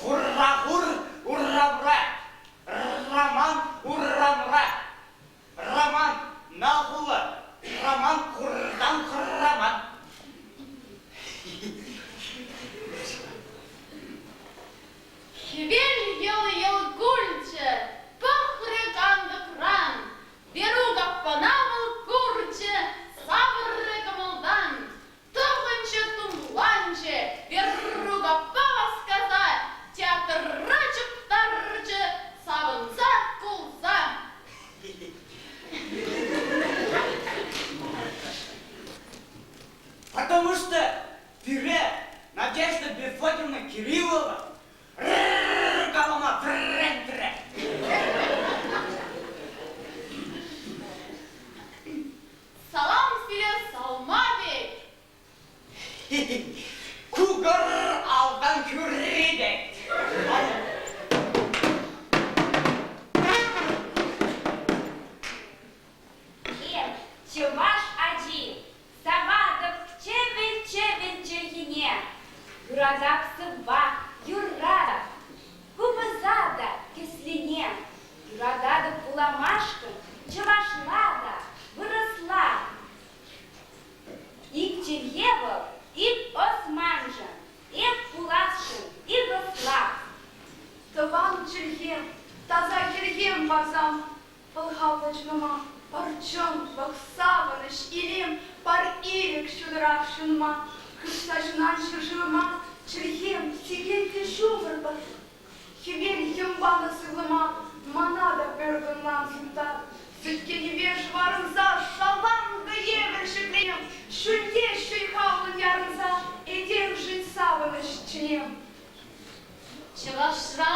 Хура-хур урамра, Роман урамра, Роман на хула, Роман хуртан хӑраман. Хӗвел йӑл-йӑл кулчӗ, пӑхрӗ кантӑкран, Верук аппана вӑл курчӗ, савӑррӗ кӑмӑлтан. Тӑхӑнчӗ, тумланчӗ, Верук аппа васкаса театра чуптарчӗ, савӑнса кулса. Потому что пире Надежда Мефодьевна Кириллова калама вӗрентрӗ. Салам сире салма пек. Кукӑр алтан хӳри пек. Эп, чӑваш ачи, саватӑп чӗвӗл-чӗвӗл чӗлхине. Юратап сӑвва, юратап, купӑса та кӗслене. Юрататӑп вуламашкӑн чӑвашла та, вырӑсла. Ик чӗлхе вӑл, ик ӑс маншӑн, эп пуласшӑн ик ӑслах. Тӑван чӗлхем, таса хӗлхем парсам, Пӑлхавлӑ чунӑма пар чӑнлӑх, савӑнӑҫ, илем, пар ирӗк ҫутӑрах ҫунма. Хыпса ҫунан ҫӗршывӑма чӗлхем, сикет те ҫумӑр пар. Хӗвел йӑм панӑ сывлӑма мана та пӗр кунлан сунтар. Сӗткенӗпе шӑварӑнса шаланкӑ евӗр ҫӗклем, ҫӳлте ҫӑйхавлӑн ярӑнса этемшӗн савӑнӑҫ чӗнем. Чӑвашра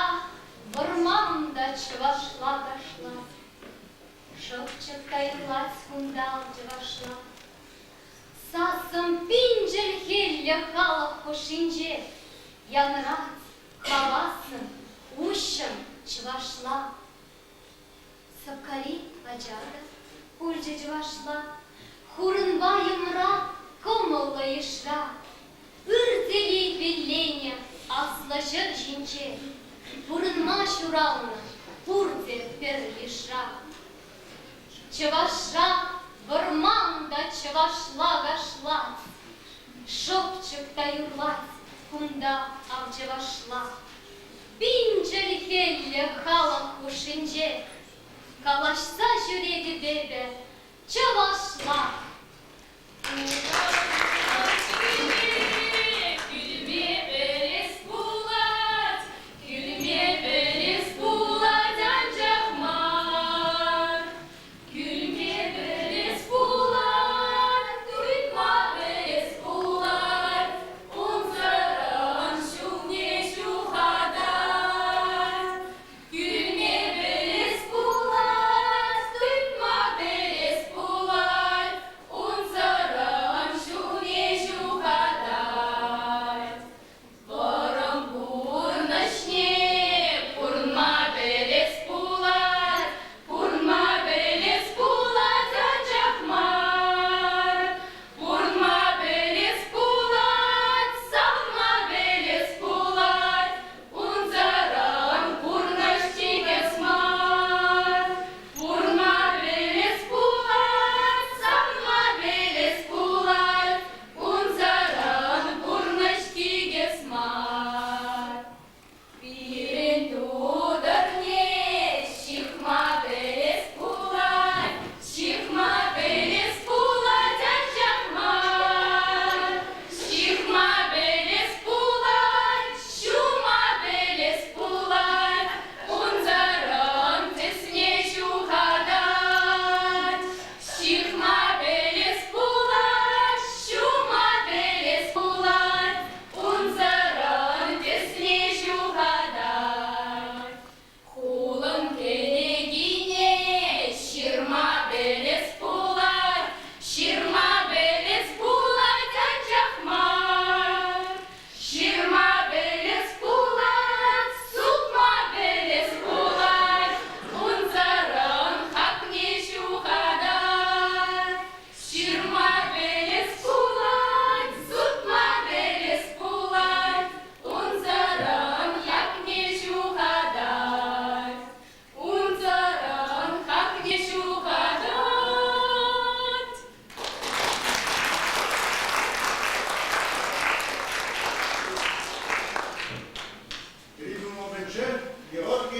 вӑрман та чӑвашла ташлать, Шӑпчӑк та юрлать кунта чӑвашла. Сассӑм пин чӗлхеллӗ халӑх хушшинче Янрать хавассӑн, уҫҫӑн чӑвашла. Сӑпкари ача та пулчӗ чӑвашла, Хурӑнпа йӑмра кӑмӑллӑ йышра. Ыр телей пилленӗ аслӑ ҫӗр ҫинче Пурӑнма ҫуралнӑ пурте пӗр йышра. Чӑвашра вӑрман та чӑвашла кашлать, Шӑпчӑк та юрлать кунта ав чӑвашла. Пин чӗлхеллӗ халӑх хушшинче Калаҫса ҫӳретӗп эпӗ чӑвашла. Кӳлме пӗлес пулать, кӳлме пӗлес пулать, анчах мар. Кӳлме пӗлес пулать, тытма пӗлес пулать, унсӑрӑн ҫулне ҫухатать.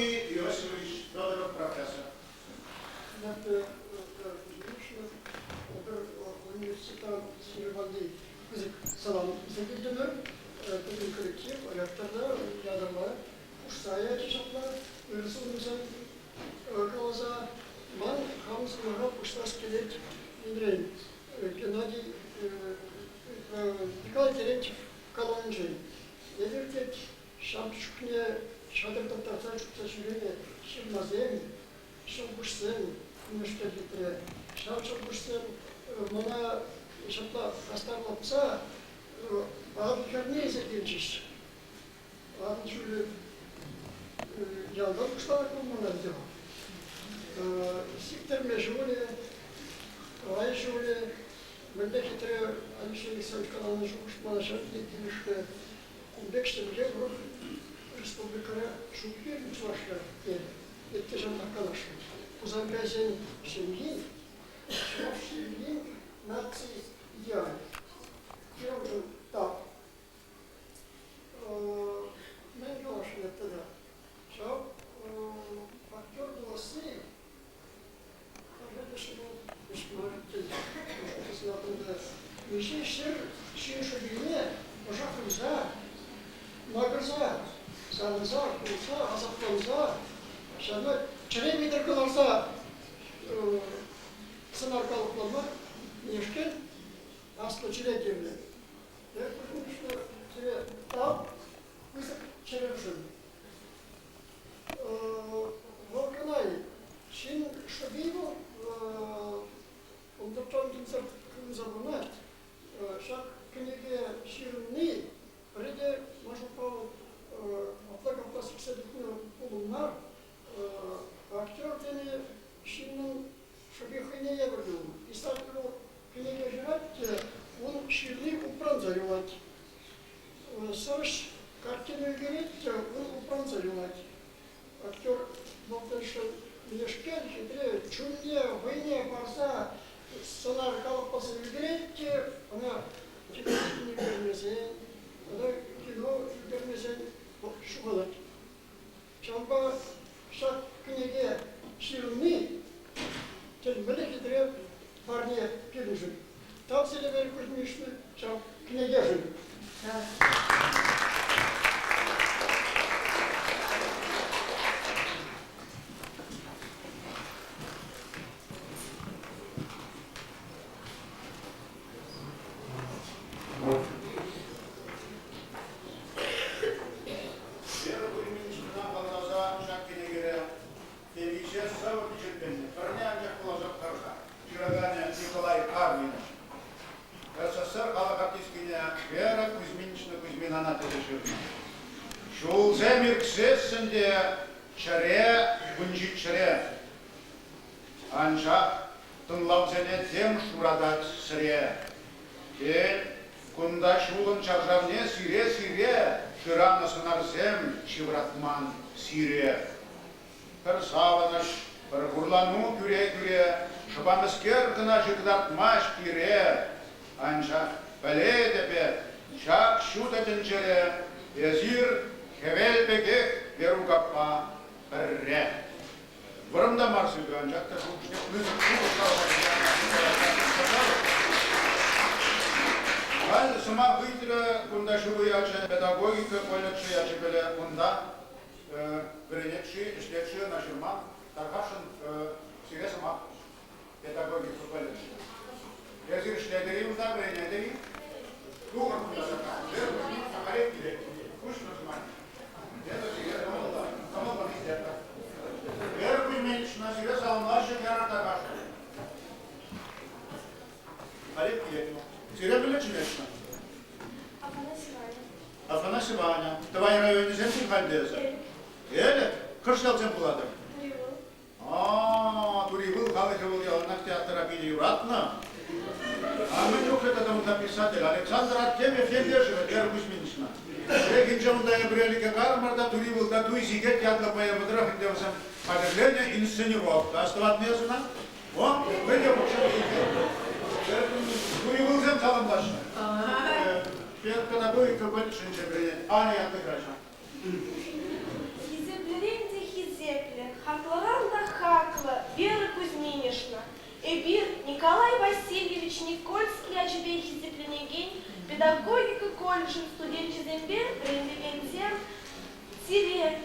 Георгий Иосифович Федоров профессор. Эпир университета сире валли пысӑк салам илсе килтӗмӗр. Пӗтӗм коллектив ректор та ятарлӑ хушса ячӗ ҫапла ыр сунӑмсем каласа. Ман хам сӑмаха пуҫлас килет Андрей Геннадий Николай Терентьев каланинчен. Эпир тет ҫав чухне чатӑртаттарса чупса ҫӳренӗ ҫырмасем, ҫӑлкуҫсем кунашкал хитре. Ҫав ҫӑлкуҫсем мана ҫапла хастарлатса Атӑл хӗрне илсе килчӗҫ. Атӑл ҫулӗ ялтан пуҫланать пулмалла ӗнтӗ. Сиктӗрме ҫулӗ, Тӑвай ҫулӗ, мӗнле хитре Алексей Александрович каланӑ шухӑш мана ҫав тери килӗшрӗ. Кун пек ҫемье урӑх республикӑра ҫук пирӗн Чӑвашра, терӗ. Ытти ҫамрӑк каласшӑн. Хусанкайсен ҫемйи чӑваш ҫемйин наци идеалӗ. Пирӗншӗн тав. Мӗн каласшӑн эп тата? Ҫав актер пуласси пӗрре те ҫӑмӑл ӗҫ мар тет. Миҫе ҫын шӑпине ӑша хывса, макӑрса, савӑнса, кулса, асапланса, ҫавна чӗре витӗр кӑларса сӑнар калӑплама мӗнешкел аслӑ чӗре кирлӗ. Эп сире тав пысӑк чӗрешӗн. Вӑл кӑна-и? Ҫын шӑпи вӑл Унтан килсе хывӑнса пымасть. Ҫак кӗнеке ҫырӑнни пӗрре те ман шутпа апла-капла сиксе тухнӑ пулӑм мар. Актер тени ҫыннӑн шӑпи хӑйне евӗрлӗ ун. Писатель вӑл кӗнеке ҫырать те ун ҫырни упранса юлать. Сӑвӑҫ картина ӳкерет те ун упранса юлать. Актер малтаншӑн мӗнешкел хитре чунне, вӑйне парса сӑнар калӑпласа ӳкерет те ӑна телевидени ӳкермесен, ӑна кино ӳкермесен ҫухалать. Ҫавӑнпа ҫак кӗнеке ҫырӑнни тӗлӗнмелле хитре парне пирӗншӗн. Тав сире, Вера Кузьминична, ҫав кӗнекешӗн. Вера Кузьминичнӑна палласа ҫак кӗнекере темиҫе сӑвӑ пичетленнӗ. Пӗрне анчах вуласа пӑхар-ха. Ҫыраканӗ Николай Кармин. СССР халӑх артисткине Вера Кузьминична Кузьминана тесе ҫырнӑ. Ҫулсем иртсессӗн те чӗре вунҫиччӗре. Анчах тӑнлавсене тем шуратать сӗре. Тен, кунта ҫулӑн чаршавне сире-сире шыранӑ сӑнарсем ҫывратман сире. Пӗр савӑнӑҫ, пӗр хурлану кӳре-кӳре шӑпа мӗскер кӑна кӑтартмасть пире. Анчах пӗлетӗп эп, ҫак ҫутӑ тӗнчере эсир хӗвел пекех Верук аппа пӗрре. Вӑрӑм та мар сӳтӗ, анчах та шухӑшне пысӑк шухӑш каласа Халь сӑмах ыйтрӗ кунта ҫыру ячӗ, педагогика колледжӗ ячӗпеле кунта вӗренет-ши, ӗҫлет-ши ӑна ҫырма. Тархасшӑн сире сӑмах педагогика колледжӗ. Эсир ӗҫлетӗр-и унта, вӗренетӗр-и? Тухӑр кунта ҫакна. Халех килет. Пуҫлӑ сӑмах. Эпӗ сире кӑмӑллӑ, кӑмӑллӑн итлетпӗр. Вера Кузьминична сире саламлаҫҫӗ хӗрӗр тархасшӑн. Халех килет. Сире мӗнле чӗнеҫҫӗ? Афанасий Ваня. Афанасий Ваня. Тӑвай районӗсем халь те эсӗ? Элӗк. Хӑш ялсем пулатӑр? Туривыл. А, Туривыл халӑхӗ вӑл яланах театра питӗ юратнӑ. А мӗн чухлӗ тата унта писатель Александр Артемьев ентешӗ Вера Кузьминична. Пӗррехинче унта эпир Элӗке карӑмӑр та Туривылта Туй сикет ятлӑ поэма тӑрӑх ӗнтӗ вӗсем хатӗрленӗ инсценировка. Астӑватни эс ӑна? О, мӗнле пӑхса Туривылсем саламлаҫҫӗ. Педагогика колледжӗнче вӗренет Аня ятлӑ хӗрача. Хисеплӗрен те хисеплӗ.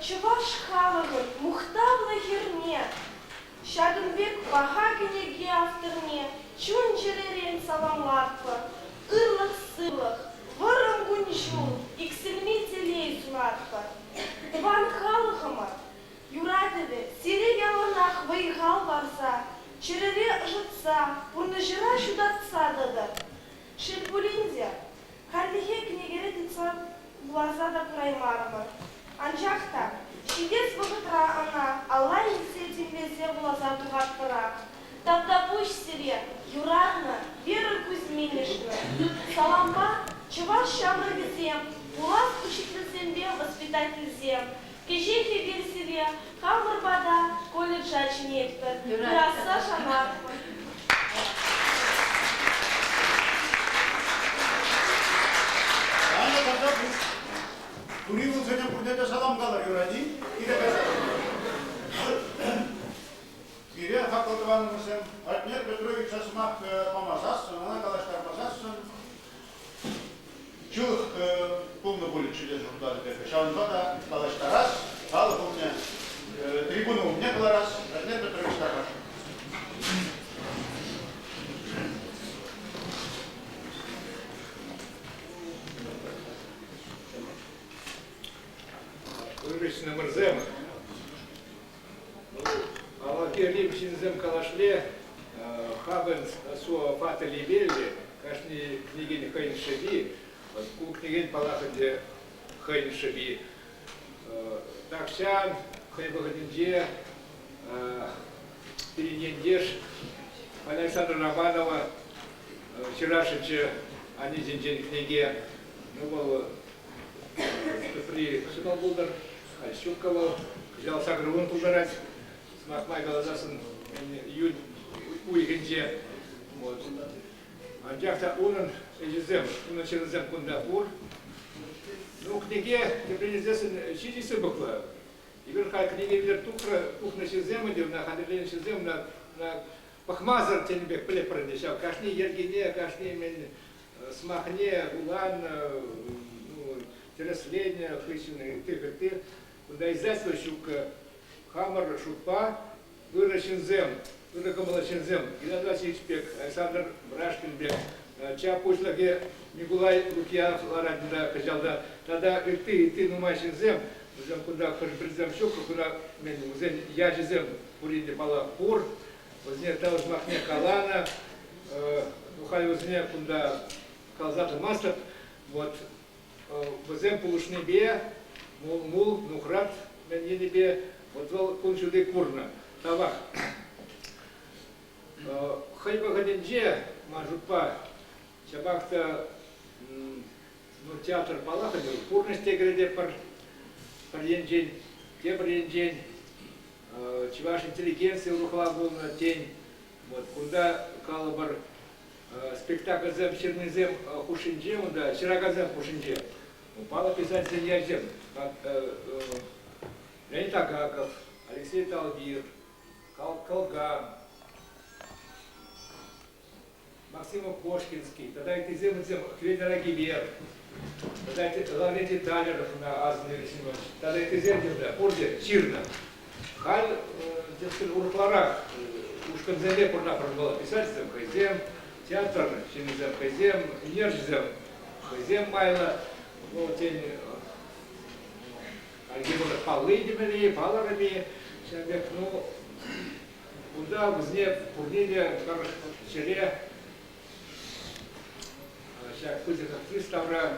чӑваш халӑхӗн мухтавлӑ хӗрне, ҫакӑн пек паха кӗнеке авторне чун-чӗререн саламлатпӑр, ырлӑх-сывлӑх, вӑрӑм кун-ҫул, иксӗлми телей сунатпӑр. Тӑван халӑхӑмӑр юратӑвӗ сире яланах вӑй-хал парса, чӗрере ӑшӑтса, пурнӑҫӑра ҫутатса тӑтӑр. Шел пулин те, хальлӗхе кӗнекере тытса вуласа та кураймарӑмӑр. Анчах та ҫитес вӑхӑтра ӑна алла илсе тимлесе вуласа тухатпӑрах. Тавтапуҫ сире, юратнӑ Вера Кузьминична. Салампа чӑваш ҫамрӑкӗсем, пулас учительсемпе воспитательсем. Кӗҫех эпир сире хамӑр пата колледжа чӗнетпӗр. Пырасса шанатпӑр. Аня тата пуҫ. Тури вылсене пурне те салам калӑр, юрать-и? Киле кайса. Пире, хаклӑ тӑванӑмӑрсем, Атнер Петровича сӑмах памасассӑн, ӑна калаҫтармасассӑн, ҫылӑх пулнӑ пулӗччӗ тесе шутлатӑп эпӗ. Ҫавӑнпа та калаҫтарас, халӑх умне, трибуна умне кӑларас, Атнер Петрович тархасшӑн. Ырӑ ҫыннӑмӑрсем, Авалхи Рим ҫынсем калашле, Хабенс суо фата либелли, кашни кӗнекен хӑйӗн шӑпи, ку кӗнекен, паллах ӗнтӗ, хӑйӗн шӑпи. Тахҫан хӑй вӑхӑтӗнче пирӗн ентеш Александра Романова ҫырасшӑнччӗ аннесенчен кӗнеке. Ну, вӑл тӑпри ҫӑмӑл пултӑр, халь ҫук-ка вӑл. Кӑҫал 80 тултарать. Сӑмах май каласассӑн, июнь уйӑхӗнче. Вот. Анчах та унӑн ӗҫӗсем, унӑн ҫырӑсем кунта пур. Ну, кӗнеке тӗпрен илсессӗн ҫичӗ сыпӑклӑ. Эпир халь кӗнеке витӗр тухрӗ, тухнӑ ҫынсем ӗнтӗ, ӑна хатӗрленӗ ҫынсем ӑна пӑхмасӑр тенӗ пек пӗлетпӗр ӗнтӗ ҫав. Кашни йӗркене, кашни мӗн сӑмахне вуланӑ, ну, тӗрӗсленӗ хыҫҫӑн ытти-хытти. Кунта издательство ҫук. Хамӑр шутпа ырӑ ҫынсем, ырӑ кӑмӑллӑ ҫынсем Геннадий Васильевич пек, Александр Брашкин пек, чап пуҫлӑхӗ Микулай Лукьянов ларать кунта кӑҫал та. Тата ытти, ытти нумай ҫынсем, вӗсем кунта хӑш-пӗрисем ҫук, кунта вӗсен ячӗсем пурин те паллах пур. Вӗсене тав сӑмахне каланӑ. Ну, халь вӗсене кунта каласа тӑмастӑп. Вот вӗсем пулӑшнипе мул, нухрат мӗн енӗпе вот вӑл кун ҫути курнӑ. Тавах. Хӑй вӑхӑтӗнче, ман шутпа, ҫапах та ну, театр паллах ӗнтӗ, пурнӑҫ те кӗретӗпӗр пӗр енчен, тепӗр енчен чӑваш интеллигенцийӗ урӑхла пулнӑ, тен, вот кунта калӑпӑр, спектакльсем ҫырнисем хушшинче, унта ҫыракансем хушшинче паллӑ писательсен ячӗсем Леонид Агаков, Алексей Талвир, Калган, Максим Кошкинский тата ыттисем вӗсем Хветӗр Агивер, тата Лаврентий Талеров ӑна асӑннӑ Юрий Семенович, тата ыттисем те пурте ҫырнӑ. Халь тӗпсӗр урӑхларах ушкӑнсемпе пурӑнатпӑр писательсем хӑйсем, театр ҫыннисем хӑйсем, ӳнерҫӗсем хӑйсем майлӑ. Ну, тен, хальхи вӑхӑт палли темелле, палӑрӑм-и, ҫавӑн пек, ну, Унта вӗсене пурне те пӗр ҫӗре ҫак пысӑк актриса тавра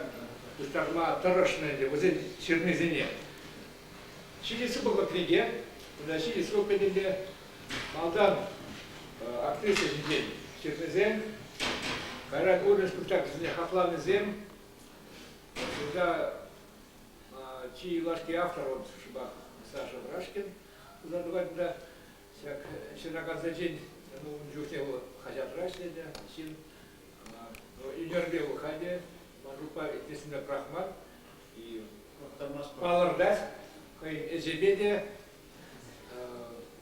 пуҫтарма тӑрӑшнӑ ӗнтӗ вӗсен ҫырнисене. Ҫичӗ сыпӑклӑ кӗнеке, унта ҫичӗ сыпӑк пӗтӗмпе малтан актриса ҫинчен ҫырнисем, кайран урӑх спектакльсене хакланисем, унта чи юлашки автор вот шӑпах Саша Брашкин туса тухать унта. Ҫак ҫыракансенчен ну, ун чухне вӑл хаҫатра ӗҫленӗ ҫын. Ӳнерпе вӑл халь те ман шутпа итлесине пӑрахман. И палӑртать хӑйӗн ӗҫӗпе те,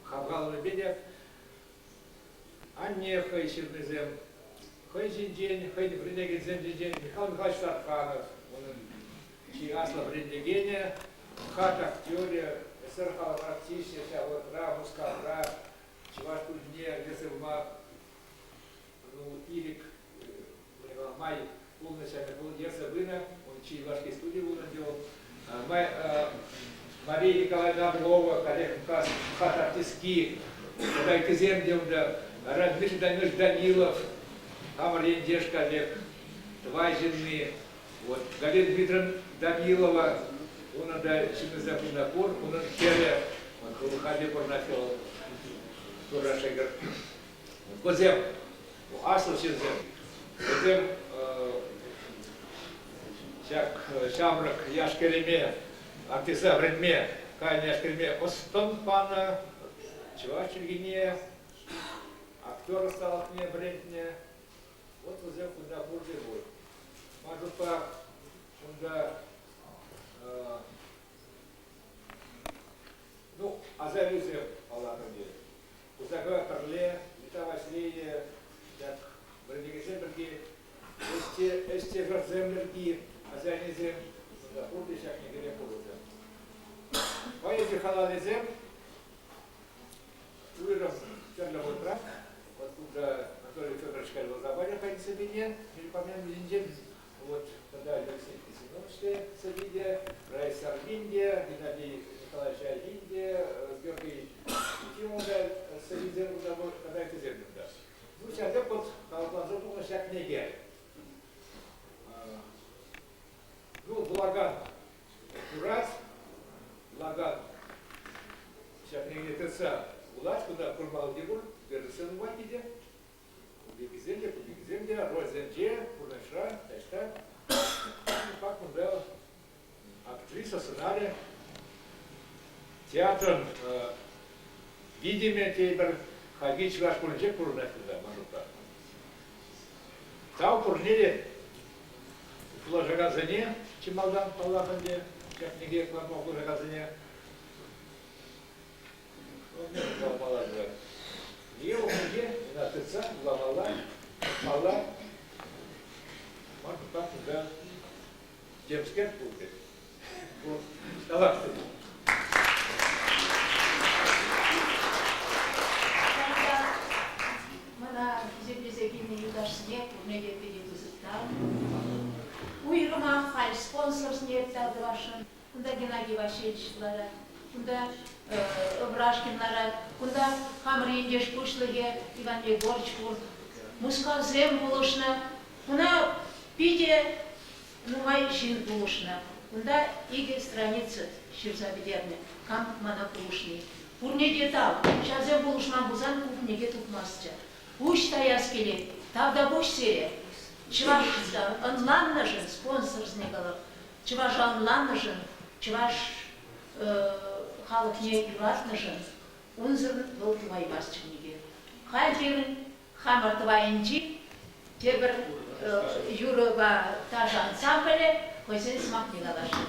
хавхаланӑвӗпе те. Анне хӑй ҫырнисем, хӑй ҫинчен, хӑйӗн вӗренекенсем ҫинчен Михаил Михайлович Тарханов, унӑн чи аслӑ вӗрентекенӗ. МХАТ актерӗ, СССР халӑх артисчӗ ҫав вӑхӑтра Мускавра чӑваш культурине ертсе пыма ну, ирӗк май пулнӑ ҫакӑ вӑл ертсе пынӑ, он чи юлашки студи пулнӑ ӗнтӗ вӑл. Мария Николаевна Орлова, Олег МХАТ артистки, тата ыттисем те унта, Дмитрий Данилович Данилов, хамӑр ентеш коллег, Тӑвай ҫынни, вот, Галина Дмитриевна Данилова, унӑн та ҫыннисем кунта пур, унӑн хӗрӗ, вот, халӗ пурӑнать вӑл, Турра шӗкӗр. Вӗсем, аслӑ ҫынсем, вӗсем ҫак ҫамрӑк яш-кӗрӗме, артиста вӗренме кайнӑ яш-кӗрӗме ӑс-тӑн панӑ, чӑваш чӗлхине, актер ӑсталӑхне вӗрентнӗ. Вот вӗсем кунта пурте пур. Ман шутпа, унта ну, аса илӳсем паллах ӗнтӗ. Кусакра пӗрле Вита Ваҫлейӗ ҫак вӗренекенсем пирки ӗҫтешӗрсем пирки аса-илнисем кунта пурте ҫак кӗнекере пур вӗсем. Поэзи халалӗсем уйрӑм тӗрлӗ вӑхӑтра. Вот кунта Анатолий Федорович Калилозапа хӑйӗн сӑввине Мельпомен Вот тогда Алексей Кисельов сӑвви те, Раиса Армин те, Геннадий Николаевич Айхин те, Георгий Ефимов та сӑввисем кунта пур, тата ыттисем кунта. Ну, ҫаксем вот калӑпланса тухнӑ ҫак кӗнеке. Ну, вулакан курать, вулакан ҫак кӗнекене тытса вулать, кунта курмалли те пур, версия нумай питӗ. Кунтикисем те, кунтикисем те рольсенче, пурнӑҫра, таҫта. Пак кунта актриса сӑнарӗ театрӑн витӗмӗ тейпӗр хальхи чӑваш шкулӗнче пурӑнать кунта ман шутпа. Тав пурне те пулӑшакансене чи малтан, паллах ӗнтӗ, ҫак кӗнеке кӑларма пулӑшакансене. Йывӑрлӑхӗ ӑна тытса вуламалла, пӑхмалла. Ман шутпа кунта темскер пур пек. Тавах сире. Мана хисеплесе килнӗ юлташсене пурне те питӗ пысӑк тав. Уйрӑмах халь спонсорсене тав тӑвасшӑн. Кунта Геннадий Васильевич ларать, кунта Ӑврашкин ларать, кунта хамӑр ентеш пуҫлӑхӗ Иван Егорович пур. Мускавсем пулӑшнӑ. Куна питӗ нумай ҫын пулӑшнӑ. Кунта икӗ страница ҫырса пӗтернӗ, кам мана пулӑшни. Пурне те тав. Ҫавсем пулӑшман пулсан ку кӗнеке тухмастчӗ. Пуҫ таяс килет. Тавтапуҫ сире. Чӑваш ӑнланнӑшӑн спонсорсене калап. Чӑваша ӑнланнӑшӑн, чӑваш халӑхне юратнӑшӑн унсӑрӑн вӑл тӑваймасть кӗнеке. Халь пирӗн хамӑр Тӑвайӗнчи тепӗр юрӑпа ташӑ ансамблӗ хӑйсен сӑмахне каласшӑн.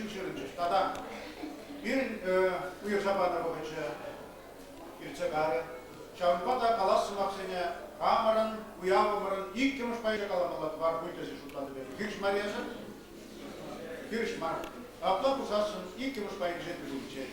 ҫын ҫырӑнчӗҫ. Тата пирӗн уйӑрса панӑ вӑхӑчӗ иртсе карӗ. Ҫавӑнпа та калас сӑмахсене хамӑрӑн уявӑмӑрӑн иккӗмӗш пайӗнче каламалла тӑвар пуль тесе шутлатӑп эпӗ. Хирӗҫ мар эсӗ? Хирӗҫ мар. Апла пулсассӑн иккӗмӗш пайӗнче тӗл пуличчен.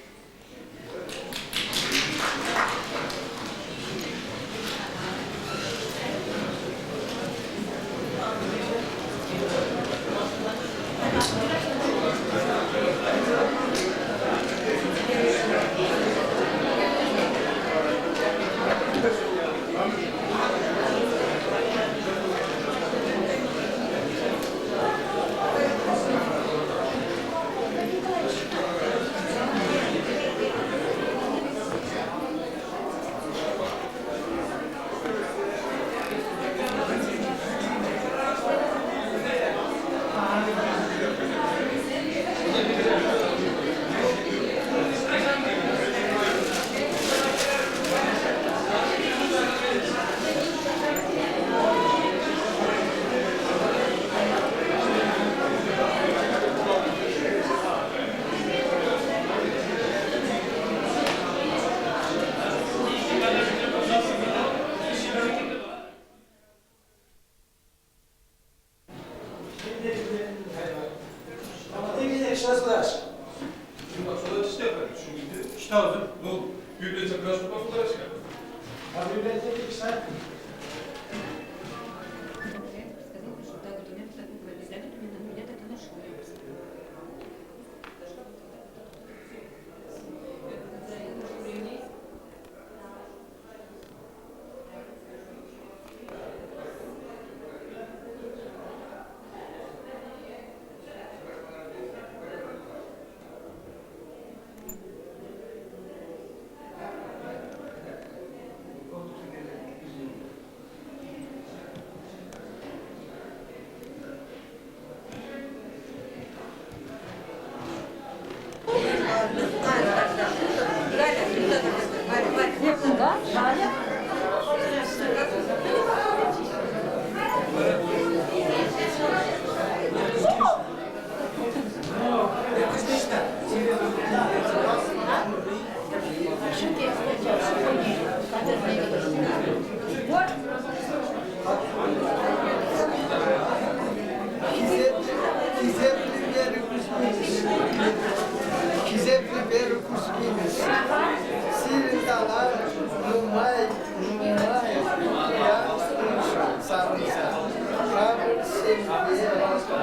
Хисеплӗ Вера Кузьминична, сирӗн тала нумай-нумай пуян пулнӑшӑн савӑнса, хамӑр ҫемье ӑшӑ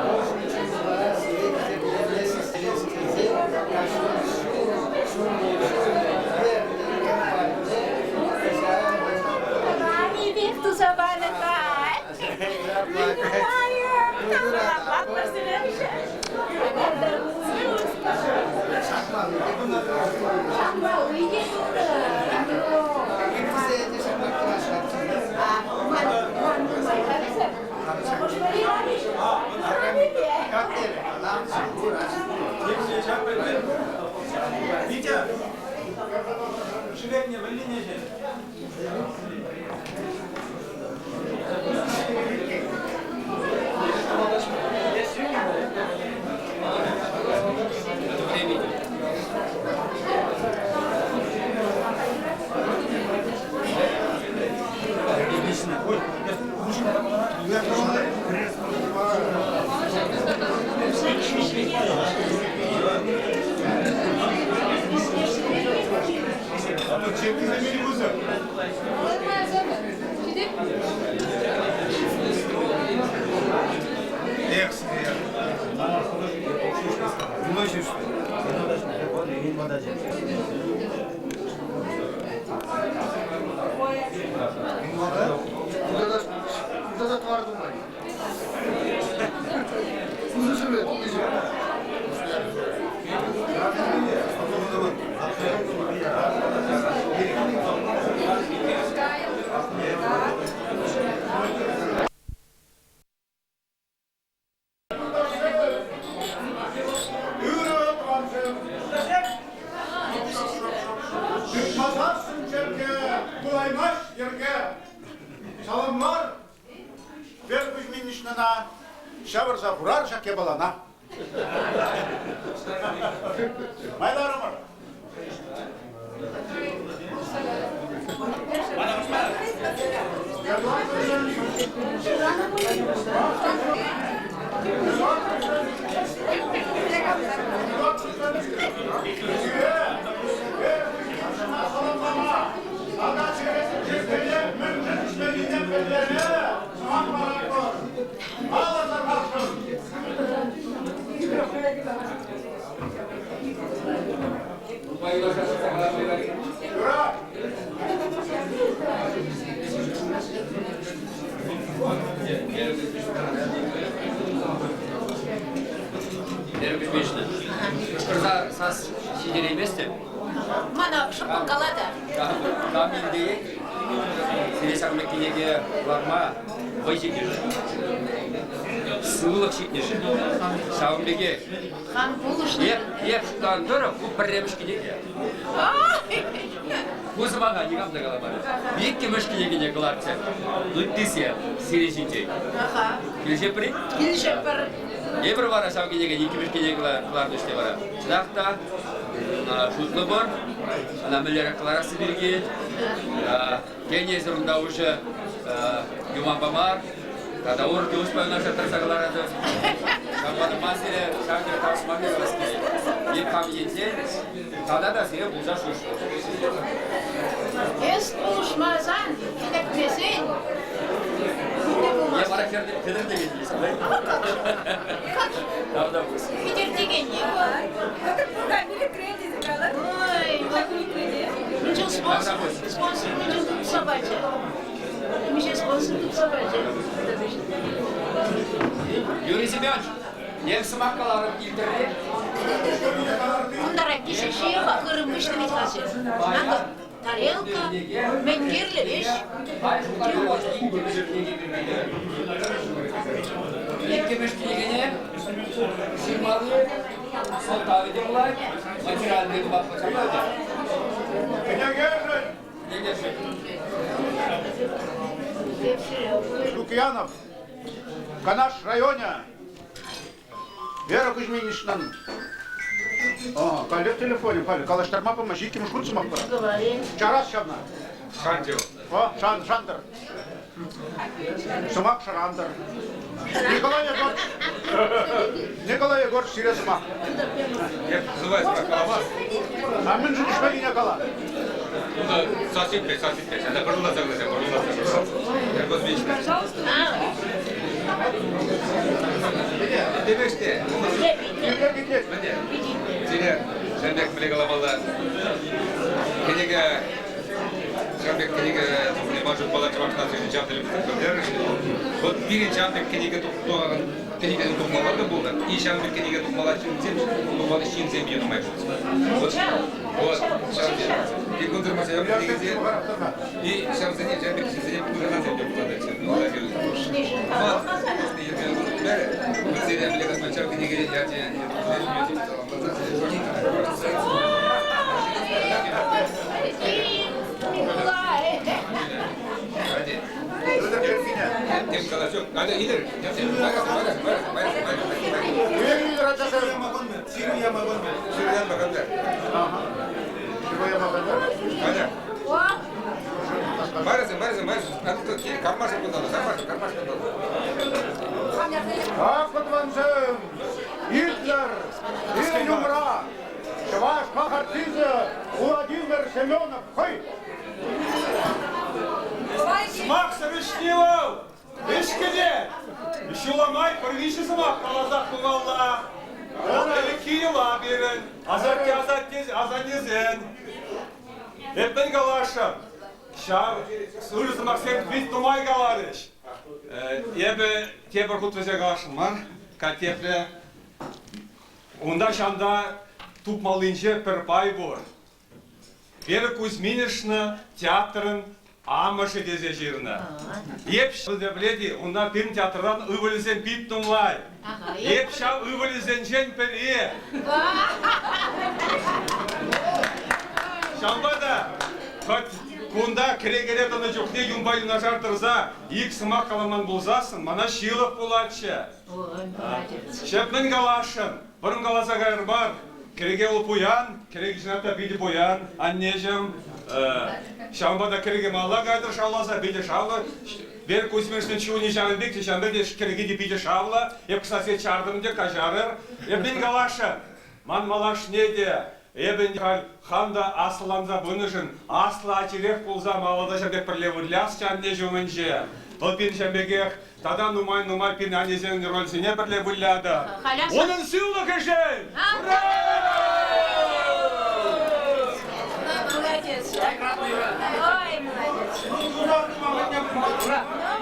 чунпа сире хисеплес тесе кашни ҫул ҫумне ҫул вернӗ парне Пек туса панӑ Витя, шӗвекне мӗнлине Ырӑ тӑвансем! Тытмасассӑн черкке, пулаймасть йӗрке. Саламлар Вера Кузьминичнӑна, ҫавӑрса хурар ҫак япалана. Майларӑмӑр. Вера Кузьминична, кӑшкӑрса сас ҫитерейместӗп. Мана шӑппӑн кала та. Кам илтеет, сире ҫакӑн пек кӗнеке кӑларма вӑй ҫитнӗшӗн, сывлӑх ҫитнӗшӗн. Ҫавӑн пекех Хан пулӑшнӑ. Эп, эп шутланӑ тӑрӑх, ку пӗрремӗш кӗнеке. Ку сӑмаха никам та каламарӗ. Иккӗмӗш кӗнекене кӑларчӗ. Ыттисем сире ҫинчен. Аха. Килӗшетпӗр-и? Килӗшетпӗр. Эпир вара ҫав кӗнекен иккӗмӗш кӗнеке кӑларнӑ ӗҫте вара. Чӑнах та шутлӑпӑр, ӑна мӗнлерех кӑларасси пирки. Тен, эсир унта уҫӑ юманпа мар, тата урӑх юлӑшпа юнашар тӑрса кӑларатӑр. Ҫавӑнпа та ман сире ҫав тери тав сӑмахне калас килет. Эп хам енчен тата та сире пулса шуҫрӑм. Эс пулӑшмасан, хӗтӗртмесен, те пулмасть. Е вара хӗтӗртекен Тавтапуҫ. Хӗтӗртекенни Ой, мӗншӗн спонсор, спонсор мӗншӗн тупса пачӗ? Миҫе спонсор тупса пачӗ? Юрий Семенович, эп сӑмах каларӑм илтӗр-и? Унтарах килсе ҫиер-ха, хырӑм выҫнӑ вӗт-ха сир. Акӑ, тарелка, мӗн кирлӗ веҫ. Иккӗмӗш кӗнекене ҫырмалли сӑлтавӗ те пулать, материальнӑй тума пулать. Кӗнекешӗн! Кӗнекешӗн. Лукьянов, Канаш районӗ. Вера Кузьминичнан каллех телефонӗ халӗ калаҫтарма памасть, иккӗмӗш хут сӑмах парать. Чарас ҫавна. Шанчӑ. О, шан, шантӑр. Сӑмах шӑрантӑр. Николай Егорович. Николай Егорович, сире сӑмах. Эп вызывай сӑмах каламас. А мӗншӗн ӗҫмеллине кала. Унта сас ӳкрӗ, сас ӳкрӗ. Ҫавна пӑруласа кӑларса, пӑруласа. Кузьминична. Пожалуйста. Демеште. Сире ҫавӑн пек мӗнле каламалла? Кӗнеке ҫавӑн пек кӗнеке тухни ман шутпала чӑваш нацийӗн чаплӑ пӗлтерӗшлӗ. Вот пирӗн ҫавӑн пек кӗнеке тухнӑ кӗнекесем тухмалла та пулнӑ, и ҫавӑн пек кӗнеке тухмалла ҫынсем тухмалли ҫынсем те нумай пулнӑ. Вот, вот ҫавӑн пек. И кунсӑр кӗнекесем и ҫавсене ҫавӑн пек ҫынсене пулӑшакансем те пулса Барысың, барысың, барысың. Кармашек кунталла, кармашек, кармашек кунталла. Ак тӑвансем, Гитлер, пирӗн умра чӑваш халӑх артисчӗ Владимир Семенов хӑй. Сӑмахсӑр ӗҫни вӑл, ӗҫкӗ Ҫула май пӗр виҫӗ сӑмах каласах пымалла. Вӑл ӗлӗкхи йӑла пирӗн, асатте-асатте асаннесен. Эп мӗн каласшӑн? Ҫав ырӑ сӑмахсем пит нумай каларӗҫ. Эпӗ тепӗр хут вӗсе каласшӑн мар, катепле. Унта ҫанта тупмаллинче пӗр пай пур. Вера Кузьминична театрӑн амӑшӗ тесе ҫырнӑ. Эп пӗлет-и, унта пирӗн театртан ывӑлӗсем пит нумай. Эп ҫав ывӑлӗсенчен пӗри. Ҫавӑнпа та хӑть кунта кӗрекере тӑнӑ чухне юнпа юнашар тӑрса ик сӑмах каламан пулсассӑн мана ҫылӑх пулатчӗ. Шеп мӗн каласшӑн? Вӑрӑм каласа кайӑр мар. Кӗреке вӑл пуян, кӗреке чӑнах та питӗ пуян, аннеҫӗм. Ҫавӑнпа та кӗреке малалла кайтӑр шавласа, питӗ шавлӑ. Вера Кузьминичнӑн чунӗ ҫавӑн пек те, ҫавӑн пек те кӗреке те питӗ шавлӑ. Эп кӑсасе чартӑм те, каҫарӑр. Эп мӗн каласшӑн? Ман малашне те эпӗ халь хам та аслӑланса пынӑшӑн аслӑ ачирех пулса малалла ҫав пек пӗрле вылясчӗ анне ҫумӗнче. Вӑл пирӗн ҫав пекех тата нумай-нумай пирӗн аннесен рольсене пӗрле вылятӑр. Унӑн сывлӑхӗшӗн! Ура! Молодец! Ой, молодец! Ну,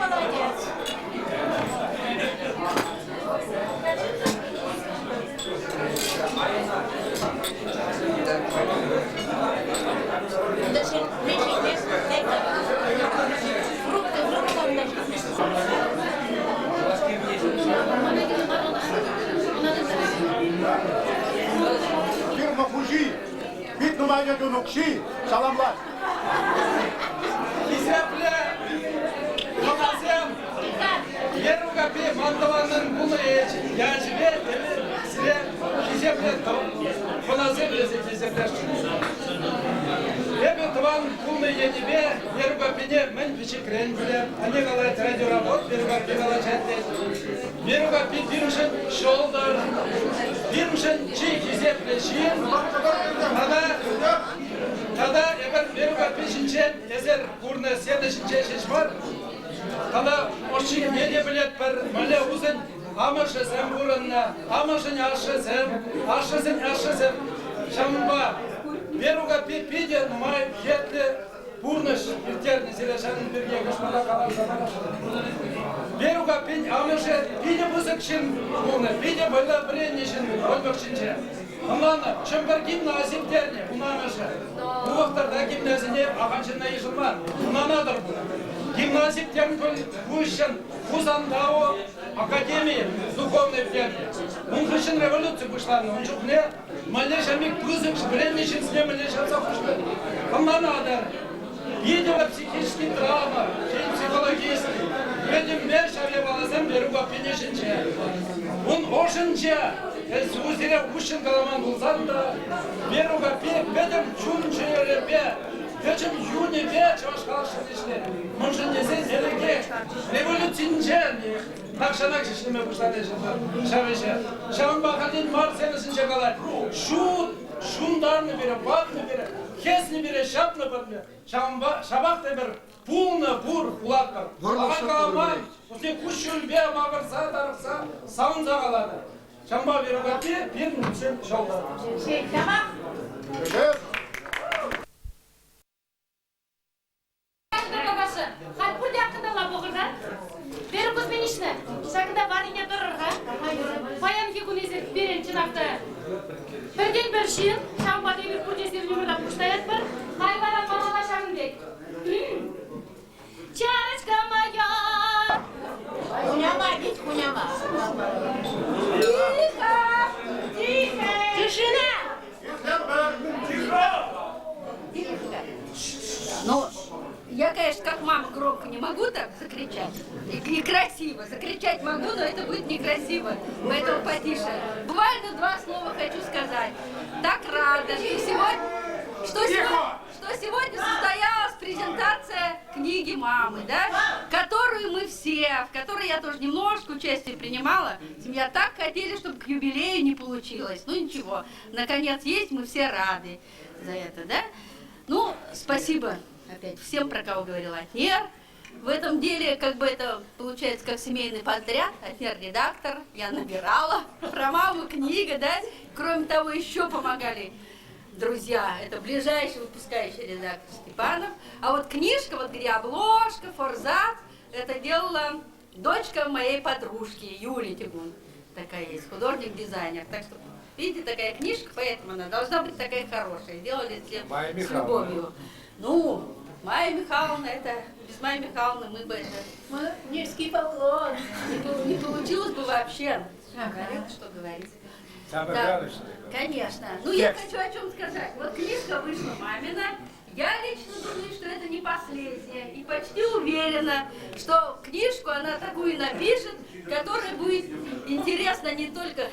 молодец! Фирма хуҫи, пит нумай ун укҫи, саламлать. Хисеплӗ хӑнасем, Верукапи ман тӑванӑн пулнӑ ячӗпе сире хисеплӗ хӑнасем тесе хисеплесшӗн. Эпӗ тӑван пулнӑ енӗпе Верукапине мӗн пӗчӗкрен пӗлеп. Анне калать, радиора вот Верукапи калаҫать тет. Верукапи пирӗншӗн ҫӑлтӑр, пирӗншӗн чи хисеплӗ ҫын. Тата Тата эпир Верукапи ҫинчен эсир курнӑ сцена ҫинче ҫеҫ мар, тата ӑшшине те пӗлетпӗр, мӗнле усӗн амӑшӗсем пурӑннӑ, амӑшӗн ашшӗсем, ашшӗсен ашшӗсем. Ҫавӑнпа Верука питӗ нумай хетлӗ пурнӑҫ ирттернӗ сире ҫакӑн пирки кӑшмана каласа парасшӑн. Верук аппин амӑшӗ питӗ пысӑк ҫын пулнӑ, питӗ вӑйлӑ вӗреннӗ ҫын вӑйлӑх ҫинче. Ӑнланнӑ, Чӗмпӗр гимнази пӗтернӗ ун амӑшӗ. Ку вӑхӑтра гимназине ахаль ҫынна йышӑнман, ӑнланатӑр пуль. Гимнази пӗтернӗ хыҫҫӑн Хусанта академи духовнӑй пӗтернӗ. Ун хыҫҫӑн революци пуҫланнӑ. Ун чухне мӗнле ҫамик пысӑк вӗреннӗ ҫынсене мӗнле ҫапса хушнӑ. Ӑнланатӑр. Питӗ психический травма, психологический. Пӗтӗмпе ҫав япаласем Верук аппине ҫинче. Ун ӑшӗнче сире уҫҫӑн каламан пулсан та Верук аппи пӗтӗм чун-чӗрепе, пӗтӗм юнӗпе чӑваш халӑхшӑн ӗҫлет. Мӗншӗн тесен ӗлӗкех революцинчен тахҫанах ӗҫлеме пуҫланӑ ҫав ӗҫе. Ҫавӑнпа ахальтен мар сцена калать. Ҫут ҫунтарнӑ пире, ватнӑ пире, хӗснӗ пире, ҫапнӑ пӗрле. Ҫавӑнпа ҫапах та эпир пулнӑ пур пулатпӑр. Ахаль каламан, вӗсем куҫҫульпе макӑрса, тарӑхса, савӑнса каланӑ. Ҫавӑнпа Верукапи пирӗн ҫын ҫӑлтӑр. Ҫавах. Папаша, халь пурте аккӑталла пӑхӑр-ха. Вера Кузьминична, ҫакӑнта варрине тӑрӑр-ха. Паянхи кун эсир пирӗн чӑнах та пӗртен-пӗр ҫын. Ҫавӑнпа та эпир пурте сирӗн умӑрта пуҫ таятпӑр. Халь вара малалла ҫакӑн пек. Чарочка моя! Хуняма, ведь хуняма. Тихо! Тихо! Тишина! Тихо! Ну, я, конечно, как мама громко не могу так закричать. И некрасиво. Закричать могу, но это будет некрасиво. Поэтому потише. Буквально два слова хочу сказать. Так рада, что сегодня, что сегодня, что сегодня состоялась презентация книги мамы, да, которую мы все, в которой я тоже немножко участие принимала. Семья так хотели, чтобы к юбилею не получилось. Ну ничего, наконец есть, мы все рады за это, да? Ну, спасибо опять всем, про кого говорила Атнер. В этом деле, как бы это получается, как семейный подряд, Атнер редактор, я набирала, про маму книга, да? Кроме того, еще помогали друзья, это ближайший выпускающий редактор Степанов. А вот книжка, вот где обложка, форзац, это делала дочка моей подружки Юли Тягун. Такая есть, художник-дизайнер. Так что, видите, такая книжка, поэтому она должна быть такая хорошая. Делали все с любовью. Ну, Майя Михайловна, это без Майи Михайловны мы бы это... Мы низкий поклон. Не, не получилось бы вообще. Говорит, что говорить. Самое да, главное, что Конечно. Ну, я хочу о чем сказать. Вот книжка вышла мамина. Я лично думаю, что это не последняя. И почти уверена, что книжку она такую напишет, которая будет интересна не только...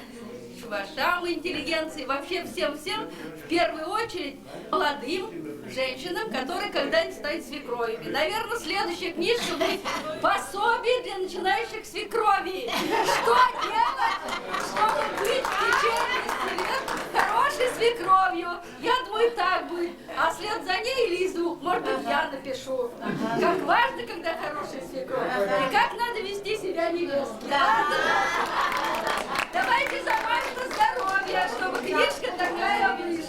чувашам, интеллигенции, вообще всем-всем, в первую очередь молодым женщинам, которые когда-нибудь станут свекровями. Наверное, следующая книжка будет «Пособие для начинающих свекровей». Что делать, чтобы быть в течение 10 лет хорошей свекровью? Я думаю, так будет. А след за ней или из двух, может быть, я напишу. Как важно, когда хорошая свекровь. И как надо вести себя невестке. Давайте за мамино здоровье, чтобы книжка такая вышла.